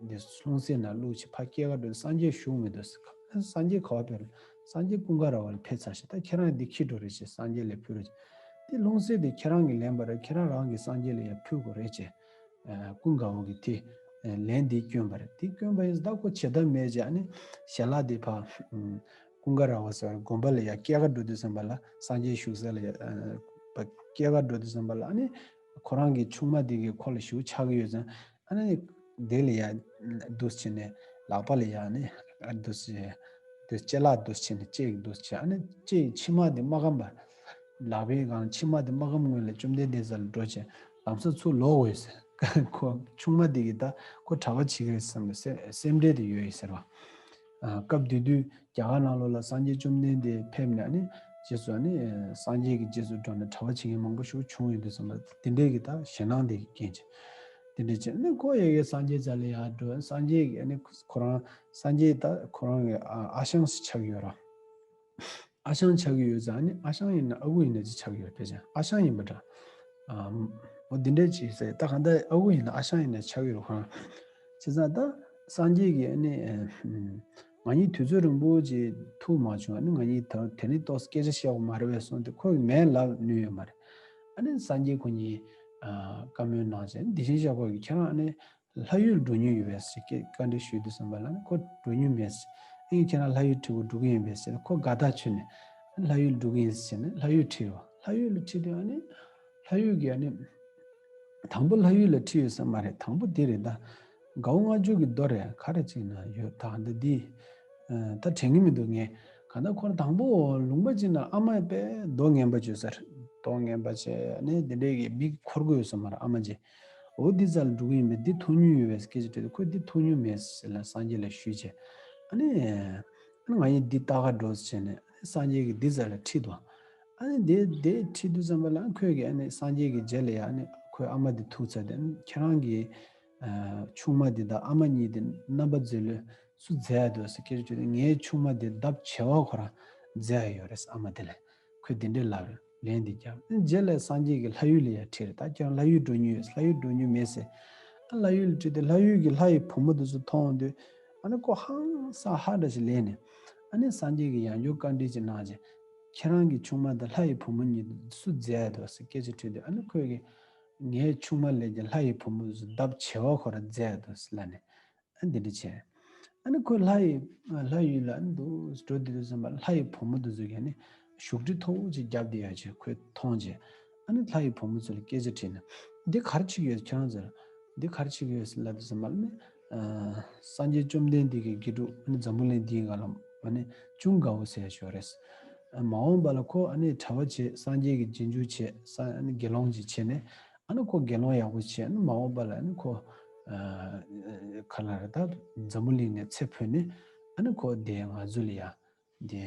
འདི་ལྷུང་བཟེད་ནང་བླུགས་བྱས་ཕར་སྐྱེལ་ག་འགྲོ་དུས་སངས་རྒྱས་བཞུགས་མི་འདུག་ཟེར། སངས་རྒྱས་ག་བ་ཕེབས་རེད། སངས་རྒྱས་ཀུན་དགའ་ར་བ་ལ་ཕེབས་ཚར་ཤག་ད་ཁྱེད་རང་འདི་འཁྱེར་འགྲོ་རེད་ཅེས་སངས་རྒྱས་ལ་ཕུལ་རོགས་ཅེས། དེ་ལྷུང་བཟེད་དེ་ཁྱེད་རང་གིས་ལེན་པ་རེད། ཁྱེད་རང་རང་གིས་སངས་རྒྱས་ལ་ཡ་ཕུལ་དགོས་རེད་ཅེས། ཀུན་དགའ་བོ་གིས་དེ་ལན་འདི་བསྐྱོན་པ་རེད། དེ་བསྐྱོན་པ་ཡིན་ཙང་ད་ཁོ་བྱེད་ཐབས་མེད་ཅེས། ཨ་ནི་ཞལ་ལག་དེ་ཕར་ཀུན་དགའ་ར་བ་ཟེར་བ་དགོན་པ་ལ་ཡ་སྐྱེལ་ག་འགྲོ་དུས་ཙམ་པ་ལ་སངས་རྒྱས་བཞུགས་ས་ལ་ཡ་སྐྱེལ་ག་འགྲོ་དུས་ཙམ་པ་ལ་ཨ་ནི་ཁོ་རང་གི་ཆུང་མ་དེ་གིས་ཁོ་ལ་ཞེ་པོ་ཆགས་ཀྱི་ཡོད་ཙང་། ཨ་ནི་དེ་ལ་ཡ་འདུག་སེ་བྱས་ནས་ལག་པ་ལ་ཡ་ནི་འདུག་སེ་བྱས། དེ་ལྕེ་ལ་འདུག་སེ་བྱས་ནས་ལྕེ་ཡིས་འདུག་སེ་བྱས། ཨ་ནི་ལྕེ་ཡི་མཆིལ་མ་དེ་མ་སྐམ་པ། ལག་པའི་སྒང་མཆིལ་མ་དེ་མ་སྐམ་སྔོན་ལ་བཅོམ་ལྡན་འདས་རྩ་ལ་འགྲོ་བྱས་ལམ་སང་ཚུར་ལོག་འོས་ཟེར། ཁོ་ཆུང་མ་དེ་གིས་ད་ཁོ་གྲྭ་པ་བྱེད་ཀྱི་རེད་བསམ་པའི་སེམས་སེམས་ཁྲལ་དེ་ཡོད་ཡིན་ཟེར་བ། སྐབས་དེ་དུས་རྒྱ་གར་ནང་ལོགས་ལ་སངས་རྒྱས་བཅོམ་ལྡན་འདས་ཕེབས་ནས་ཨ་ནི་རྗེས་སུ་ཨ་ནི་སངས་རྒྱས་ཀྱི་རྗེས་སུ་འགྲོ་ནས་གྲྭ་པ་བྱེད་མཁན་མང་པོ་ཞིག་བྱུང་ཡོད་དུས་ཙམ་པ་དེ་འདྲས་ཀྱི་ད་ཞེད་སྣང་དེ་གི་རྐྱེན་བྱས། དེ་འདྲས་བྱས་ནས་ཁོ་ཡ་གིའི་སངས་རྒྱས་རྩ་ལ་ཡར་འགྲོ། སངས་རྒྱས་ཀྱི་ཨ་ནི་ཁོ་རང་སངས་རྒྱས་ད་ཁོ་རང་གི་ཨ་ཨ་ཞང་ཞིག་ཆགས་ཡོད་ར། ཨ་ཞང་ཆགས་ཀྱི་ཡོད་ཙང་ཨ་ནི་ཨ་ཞང་ཡིན་ན་ཨ་ཁུ་ཡིན་ན་ཅིག་ཆགས་ཀྱི་ཡོད། ཕལ་ཆེར་ཨ་ཞང་ཡིན་པ་འདྲ། ཨ་འོ་འདི་འདྲས་ཅིག་ཟེར། ད་གང་ལྟར་ཨ་ཁུ་ཡིན་ན་ཨ་ཞང་ཡིན་ན་ཆགས་ཀྱི་རེད་ཁོ་རང་། བྱས་ཙང་ད་སངས་རྒྱས་ཀྱིས་ཨ་ནི་ང་གཉིས་དུས་ཚོད་རིང་པོ་ཅིག་ཐུག་མ་བྱུང་། ཨ་ནི་ང་གཉིས་ད་དེ་ནས་ཏོག་ཙམ་སྐད་ཆ་བཤད་དགོས་མ་རེད་པས་གསུངས་ཏེ་ཁོ་གི་མལ་ལབ་ནུས་ཡོད་མ་རེད། ཨ་ནི་སངས་རྒྱས་ཁོ་གཉིས་ཨ་བཀའ་མོལ་གནང་བྱས། དེ་བཞིན་གཤེགས་པ་གིས་ཁྱེད་རང་ཨ་ནི་ལྷ་ཡུལ་འགྲོ་མྱོང་ཡོད་པས་ཟེར་བཀའ་འདྲི་ཞུས་དུས་ཙམ་པ་ལ་ནི་ཁོ་འགྲོ་མྱོང་མེད་ཟེར། ཨེ་ཁྱེད་རང་ལྷ་ཡུལ་ཁྲིད་དགོས་འགྲོ་གི་ཡིན་པས་ཟེར། ཁོ་དགའ་ཐག་ཆོད་ནས་ལྷ་ཡུལ་འགྲོ་གི་ཡིན་ཟེར་ནས་ལྷ་ཡུལ་ཁྲིད་པ། ལྷ་ཡུལ་ལ་ཁྲིད་དུས་ཨ་ནི་ལྷ་ཡུལ་གྱི་ཨ་ནི་དང་པོ་ལྷ་ཡུལ་ལ་ཁྲིད་ཡོད་ས་མ་རེད། དང་པོ་འདི་རེད། ད་དགའ་བོ་ལྔ་བཅུ་གི་མདོ་རེད། ག་རེ་ཅིག་ན་ཡོད་ད། འདི་འདི་ད་དྲན་གི་མི་འདུག་ངས། གང་ལྟར་ཁོ་རང་དང་པོ་ལུང་པ་ཅིག་ན་ཨ་མ་དཔེ་མདོག་ངན་པ་བྱོས་ས་རེད། མདོག་ངན་པ་བྱས་ནས་འདི་འདྲའི་གི་མིག་འཁོར་གི་ཡོད་ས་མ་རེད་ཨ་མ་ཅིག་འོ་འདི་རྩ་ལ་འགྲོ་གི་ཡིན་པས་འདི་མཐོང་མྱོང་ཡོད་པས་སྐད་ཆ་དྲིས་ཏེ་ཁོས་འདི་མཐོང་མྱོང་མེད་ཟེར་ལ་སངས་རྒྱས་ལ་ཞུས་བྱས། ཨ་ནི་ཨ་ནི་ང་གཉིས་འདི་ལྟ་ག་འགྲོ་ཟེར་བྱས་ནས་ཨ་ནི་སངས་རྒྱས་ཀྱིས་འདི་རྩ་ལ་ཁྲིད་དོ། ཨ་ནི་འདི་འདི་ཁྲིད་དུས་ཙམ་པ་ལ་ཁོས་ཀྱིས་ཨ་ནི་སངས་རྒྱས་ཀྱི་རྗེས་ལ་ཡ་ཨ་ནི་ཁོའི་ཨ་མ་འདི་ཐུག་ཚར་ཏེ་ཨ་ནི་ཁྱེད་རང་གི་ཆུང་མ་འདི་དང་ཨ་མ་གཉིས་དེ་རྣམ་པ་མཛེས་ལོས་སུ་མཛད་འདུག་ཟེར་སྐད་ཆ་དྲིས་ཏེ་ངའི་ཆུང་མ་དེ་ལྡབ་བྱེ་བ་ཁོ་རང་མཛད་ཡོད་རེད་ཨ་མ་དེ་ལ། ཁོས་དེ་འདྲའི་ལབ་རེད། ལན་འདི་བརྒྱབ། རྗེས་ལ་སངས་རྒྱས་ཀྱིས་ལྷ་ཡུལ་ལ་ཡར་ཁྲིད་རེད། ད་ཁྱེད་རང་ལྷ་ཡུལ་འགྲོ་མྱོང་ཡོད། ལྷ་ཡུལ་འགྲོ་མྱོང་མེད་ཟེར། ཨ་ལྷ་ཡུལ་ལ་ཁྲིད་དེ་ལྷ་ཡུལ་གྱི་ལྷ་ཡི་བུ་མོ་དེ་ཚོ་མཐོང་དུས་ཨ་ནི་ཁོ་ཧང་སང་ཧ་འདྲ་ཞིག་ལས་ནས་ཨ་ནི་སངས་རྒྱས་ཀྱིས་ཡང་བསྐྱར་བཀའ་འདྲི་ཅིག་གནང་རྗེས་ཁྱེད་རང་གི་ཆུང་མ་དང་ལྷ་ཡི་བུ་མོ་གཉིས་སུ་མཛད་འདུག་ཟེར་སྐད་ཆ་དྲིས་དུས་ཨ་ནི་ཁོས་ཀྱིས་ངའི་ཆུང་མ་ལས་ཀྱང་ལྷ་ཡི་བུ་མོ་དེ་ཚོ་ལྡབ་བྱེ་བ་ཁོ་རང་མཛད་འདུག་ཟེར་ལབ་ནས། ཨ་འདི་འདྲ་བྱས། ཨ་ནི་ཁོས་ལྷ་ཡི་ལྷ་ཡུལ་ལ་ཨ་ནི་འདུག་འགྲོ་དུས་དུས་ཙམ་པ་ལྷ་ཡི་བུ་མོ་དེ་ཚོ་གིས་ཨ་ནི་བཞུགས་ཁྲི་མཐོ་པོ་ཅིག་བརྒྱབ་བསྡད་ཡོད་ཅེས་ཁོས་མཐོང་རྗེས་ཨ་ནི་ལྷ་ཡི་བུ་མོ་ཚོ་ལ་སྐད་ཆ་དྲིས་ན་འདི་ག་རེ་བྱེད་ཀྱི་ཡོད་ཁྱེད་རང་ཚོ་ལ་འདི་ག་རེ་བྱེད་ཀྱི་ཡོད་ཟེར་ལབ་དུས་ཙམ་པ་ལ་ནི་སངས་རྒྱས་བཅོམ་ལྡན་འདས་ཀྱི་དགེ་ཕྲུག་ཨ་ནི་འཛམ་བུ་གླིང་འདིའི་སྒང་ལ་ཨ་ནི་ཅུང་དགའ་བོ་ཟེར་ཞོར་རེད། མ་འོངས་པ་ལ་ཁོ་ཨ་ནི་གྲྭ་པ་བྱེད་སངས་རྒྱས་ཀྱི་རྗེས་འཇུག་བྱེད་ས་ཨ་ནི་དགེ་སློང་ཅིག་བྱས་ནས། ཨ་ནི་ཁོ་དགེ་སློང་ཡག་པོ་བྱས་ཨ་ནི་མ་འོངས་པ་ལ་ཨ་ནི་ཁོ་ཨ་ག་ལ་རེད་ད་འཛམ་བུ་གླིང་ནས་ཚེ་འཕོས་ནས་ཨ་ནི་ཁོ་དེ་ང་ཚོ་ལ་ཡ་དེ་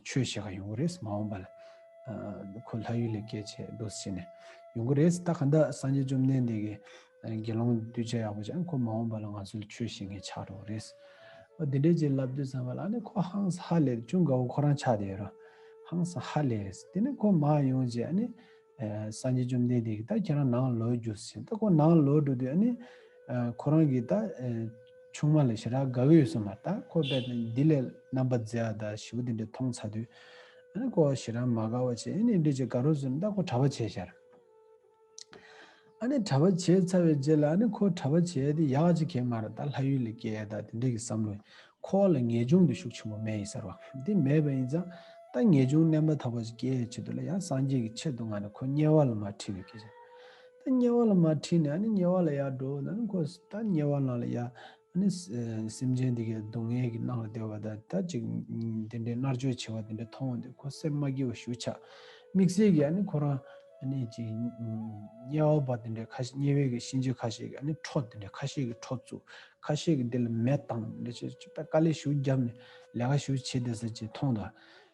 ཆོས་བཤད་ག་ཡོང་གི་རེད་མ་འོངས་པ་ལ། ཨ་ཁོ་ལྷ་ཡུལ་ལ་སྐྱེས་བྱས་འདུག་སེ་བྱས་ནས་ཡོང་གི་རེད། ད་ག་འདྲ་སངས་རྒྱས་བཅོམ་ལྡན་འདས་ཀྱིས་དགེ་སློང་གདུལ་བྱ་ཡག་པོ་བྱས་ཨ་ནི་ཁོ་མ་འོངས་པ་ལ་ང་ཚོ་ལ་ཆོས་བཤད་མཁན་ཆགས་འགྲོ་གི་རེད། འོ་དེ་འདྲས་ཅིག་ལབ་དུས་ཙམ་པ་ལ་ཨ་ནི་ཁོ་ཧང་སང་ཧ་ལས་ཅུང་དགའ་བོ་ཁོ་རང་ཆགས་བསྡད་ཡོད་ར་ཧང་སང་ཧ་ལས་རེད། དེ་ནས་ཁོ་མར་ཡོང་རྗེས་ཨ་ནི། ཨ་སངས་རྒྱས་བཅོམ་ལྡན་འདས་ཀྱིས་ད་ཁྱེད་རང་ནང་ལོག་རྒྱུགས་ཟེར། ད་ཁོ་ནང་ལོག་འགྲོ་དུས་ཨ་ནི་ཨ་ཁོ་རང་གིས་ད་ཨ་ཆུང་མ་ལ་ཞེ་དྲག་དགའ་གི་ཡོད་ས་མ་རེད། ད་ཁོ་རྦད་དེ་འདི་ལས་རྣམ་པར་མཛེས་པ་དང་ཞེ་པོ་དེ་འདྲ་མཐོང་ཚར་དུས་ཨ་ནི་ཁོ་ཞེ་དྲག་མ་དགའ་བ་བྱས། ཨ་ནི་འདི་བྱས་དགའ་རོགས་ཟེར་ནས་ད་ཁོ་གྲྭ་པ་བྱས་ཤག་ཨ་ནི་གྲྭ་པ་བྱས་ཚར་བའི་རྗེས་ལ་ཨ་ནི་ཁོ་གྲྭ་པ་བྱས་ཏེ་ཡག་ཅིག་གས་མ་རེད། ད་ལྷ་ཡུལ་ལ་སྐྱེལ་ཡ་ད་དེ་འདྲའི་གི་བསམ་བློ། ཁོ་ལ་ངེས་འབྱུང་དེ་ཤུགས་ཆེན་པོ་མེད་ཡིན་ཟེར་བ། འདི་མེད་པ་ཡིན་ཙང་ད་ངེས་འབྱུང་རྣམ་པར་དག་པ་ཞིག་སྐྱེ་ཡའི་ཆེད་དུ་ལ་ཡང་སངས་རྒྱས་ཀྱི་ཆེད་དུ་ང་ནི་ཁོ་དམྱལ་བ་ལ་མར་ཁྲིད་པའི་སྐད་ཆ། ད་དམྱལ་བ་ལ་མར་ཁྲིད་ནས་ཨ་ནི་དམྱལ་བ་ལ་ཡར་འགྲོ་ན་ནི་ཁོ་ད་དམྱལ་བ་ནང་ལ་ཡ། ཨ་ནི་སེམས་ཅན་དེ་གའི་སྡུག་བསྔལ་གྱི་ནང་ལ་བསྡད་པ་དང་ད་ཅིག་དེ་འདྲའི་མནར་གཅོད་བྱེད་པ་དེ་འདྲ་མཐོང་བ་དེ་ཁོ་སེམས་མ་སྐྱིད་པ་ཞེ་པོ་ཆགས། དམིགས་བསལ་གྱིས་ཨ་ནི་ཁོ་རང་ཨ་ནི་ཅིག་དམྱལ་བ་པ་དེ་འདྲའི་ཁ་ཤས་དམྱལ་བའི་གི་གཤིན་རྗེ་ཁ་ཤས་ཀྱི་ཨ་ནི་ཁྲོ་དེ་འདྲའི་ཁ་ཤས་ཀྱི་ཁྲོ་བཙུགས། ཁ་ཤས་ཀྱི་དེ་ལ་མེ་བཏང་དེ་འདྲ་བྱས་ད་དཀའ་ལས་ཞེ་པོ་བརྒྱབ་ནས་ལས་ཀ་ཞེ་པོ་བྱེད་བསྡད་ས་ཅིག་མཐོང་དང་།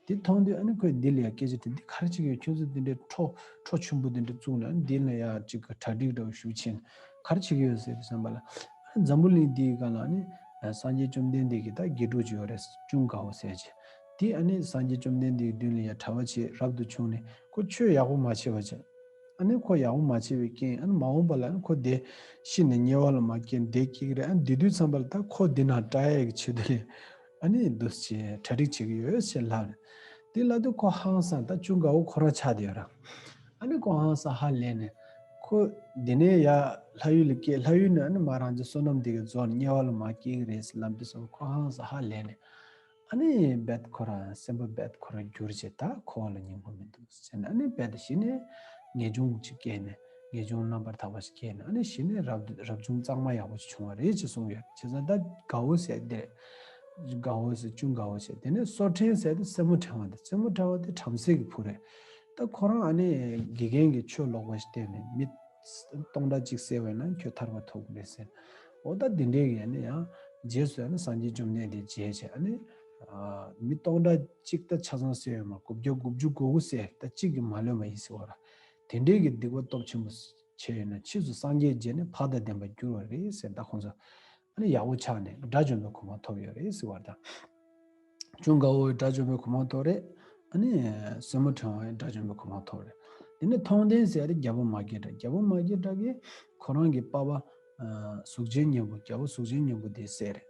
དེ་མཐོང་དུས་ཨ་ནི་ཁོས་འདི་ལ་ཡ་སྐད་ཆ་དྲིས། འདི་ག་རེ་བྱེད་ཀྱི་ཡོད། ཁྱོད་ཚོ་འདི་འདྲའི་ཁྲོ་ཁྲོ་ཆེན་པོ་འདི་འདྲ་བཙུགས་ནས་འདི་ལ་ཡ་ཅིག་གི་གྲ་སྒྲིག་འདྲ་བོ་ཞེ་པོ་བྱས་ནས་ག་རེ་བྱེད་ཀྱི་ཡོད་ཟེར་དུས་ཙམ་པ་ལ། ཨ་ནི་འཛམ་བུ་གླིང་འདིའི་སྒང་ལ་ཨ་ནི་སངས་རྒྱས་བཅོམ་ལྡན་འདས་ཀྱི་ད་དགེ་ཕྲུག་ཅིག་ཡོད་རེད། ཅུན་དགའ་བོ་ཟེར་ཅིག་དེ་ཨ་ནི་སངས་རྒྱས་བཅོམ་ལྡན་འདས་ཀྱི་མདུན་ལ་ཡ་གྲྭ་པ་བྱས་རབ་ཏུ་བྱུང་ནས་ཁོ་ཆོས་ཡག་པོ་མ་བྱས་པ་བྱས། ཨ་ནི་ཁོ་ཡག་པོ་མ་བྱས་པའི་རྐྱེན་ཨ་ནི་མ་འོངས་པ་ལ་ཨ་ནི་ཁོ་དེ་ཤི་ནས་དམྱལ་བ་ལ་མར་སྐྱེས་ནས་བསྡད་སྐྱེ་གི་རེད། ཨ་ནི་བསྡད་དུས་ཙམ་པ་ལ་ད་ཁོ་འདི་ནང་བཀྲ་ཡས་ཀྱི་ཆེད་དུ་ལས་ཨ་ནི་འདུག་སེ་གྲ་སྒྲིག་བྱེད་ཀྱི་ཡོད་ཟེར་ལབ་རེད། དེ་ལབ་དུས་ཁོ་ཧང་སངས། ད་ཅུན་དགའ་བོ་ཁོ་རང་ཆགས་བསྡད་ཡོད་ར། ཨ་ནི་ཁོ་ཧང་སངས་ཧ་ལས་ནས་ཁོ་འདི་ནས་ཡ་ལྷ་ཡུལ་ལ་སྐྱེལ། ལྷ་ཡུལ་ནས་ཨ་ནི་མ་རང་ཅག་བསོད་ནམས་འདི་ག་རྫོགས་ནས་དམྱལ་བ་ལ་མར་སྐྱེ་གི་རེད་ཟེར་ལབ་དུས་ཙམ་པ་ཁོ་ཧང་སངས་ཧ་ལས་ནས། ཨ་ནི་རྦད་ཁོ་རང་སེམས་པ་རྦད་ཁོ་རང་འགྱུར་བྱས། ད་ཁོ་བ་ལ་སྙིང་པོ་མི་འདུག་ཟེར་ནས་ཨ་ནི་རྦད་དེ་གཞི་ནས་ངེས་འབྱུང་ཅིག་སྐྱེས་ནས་ངེས་འབྱུང་རྣམ་པར་དག་པ་ཞིག་སྐྱེས་ནས་ཨ་ནི་གཞི་ནས་རབ་རབ་བྱུང་གཙང་མ་ཡག་པོ་ཅིག་བྱུང་བ་རེད་ཅེས་གསུངས་ཡོད། བྱས་ཙང་ད་དགའ་བོ་ཟེར་དེ་རེད། དགའ་བོ་ཟེར་ཅུན་དགའ་བོ་ཟེར། དེ་ནས་སོར་ཕྲེང་ཟེར་དེ་སེར་མོ་ཕྲེང་བ་དེ། སེར་མོ་ཕྲེང་བ་དེ་བྲམ་ཟེ་གི་བུ་རེད། ད་ཁོ་རང་ཨ་ནི་དགེ་རྒན་གྱིས་ཆོས་ལོག་པ་ཞིག་བསྟན་ནས་མི་སྟོང་ཕྲག་གཅིག་བསད་པ་ཡིན་ན་ཁྱོད་ཐར་པ་ཐོབ་ཀྱི་རེད་ཟེར། འོ་ད་དེ་འདྲའི་གི་ཨ་ནི་ཡང་རྗེས་སུ་ཨ་ནི་སངས་རྒྱས་བཅོམ་ལྡན་འདས་མཇལ་བྱས་ཨ་ནི་ཨ་མི་སྟོང་ཕྲག་གཅིག་ད་ཆ་ཚང་བསད་ཡོད་མ་དགུ་བརྒྱ་དགུ་བཅུ་གོ་དགུ་བསད་ད་གཅིག་གིས་མ་ལོན་པ་ཡིན་ཟེར་བ་ར། དེ་འདྲའི་གི་སྡིག་པ་སྟོབས་ཆེན་པོ་བྱས་ཡོད་ན་ཕྱིས་སུ་སངས་རྒྱས་མཇལ་ནས་བག་དང་ལྡན་པར་འགྱུར་བ་རེད་ཟེར། ད་ཁོང་ཚོ་ཨ་ནི་ཡག་པོ་ཆགས་ནས་དགྲ་བཅོམ་པའི་གོ་འཕང་ཐོབ་ཡོད་རེད་ཟེར་བ་དང་། ཅུན་དགའ་བོ་ཡི་དགྲ་བཅོམ་པའི་གོ་འཕང་ཐོབ་རེད། ཨ་ནི་སེར་མོ་ཕྲེང་བ་ཡི་དགྲ་བཅོམ་པའི་གོ་འཕང་ཐོབ་རེད། དེ་ནས་མཐོང་ལྡན་ཟེར་ཡ་དེ་རྒྱལ་པོ་མ་སྐྱེས་དགྲ། རྒྱལ་པོ་མ་སྐྱེས་དགྲ་གིས་ཁོ་རང་གི་པ་ཕ་ཨ་གཟུགས་ཅན་སྙིང་པོ། རྒྱལ་པོ་གཟུགས་ཅན་སྙིང་པོ་དེ་བསད་རེད།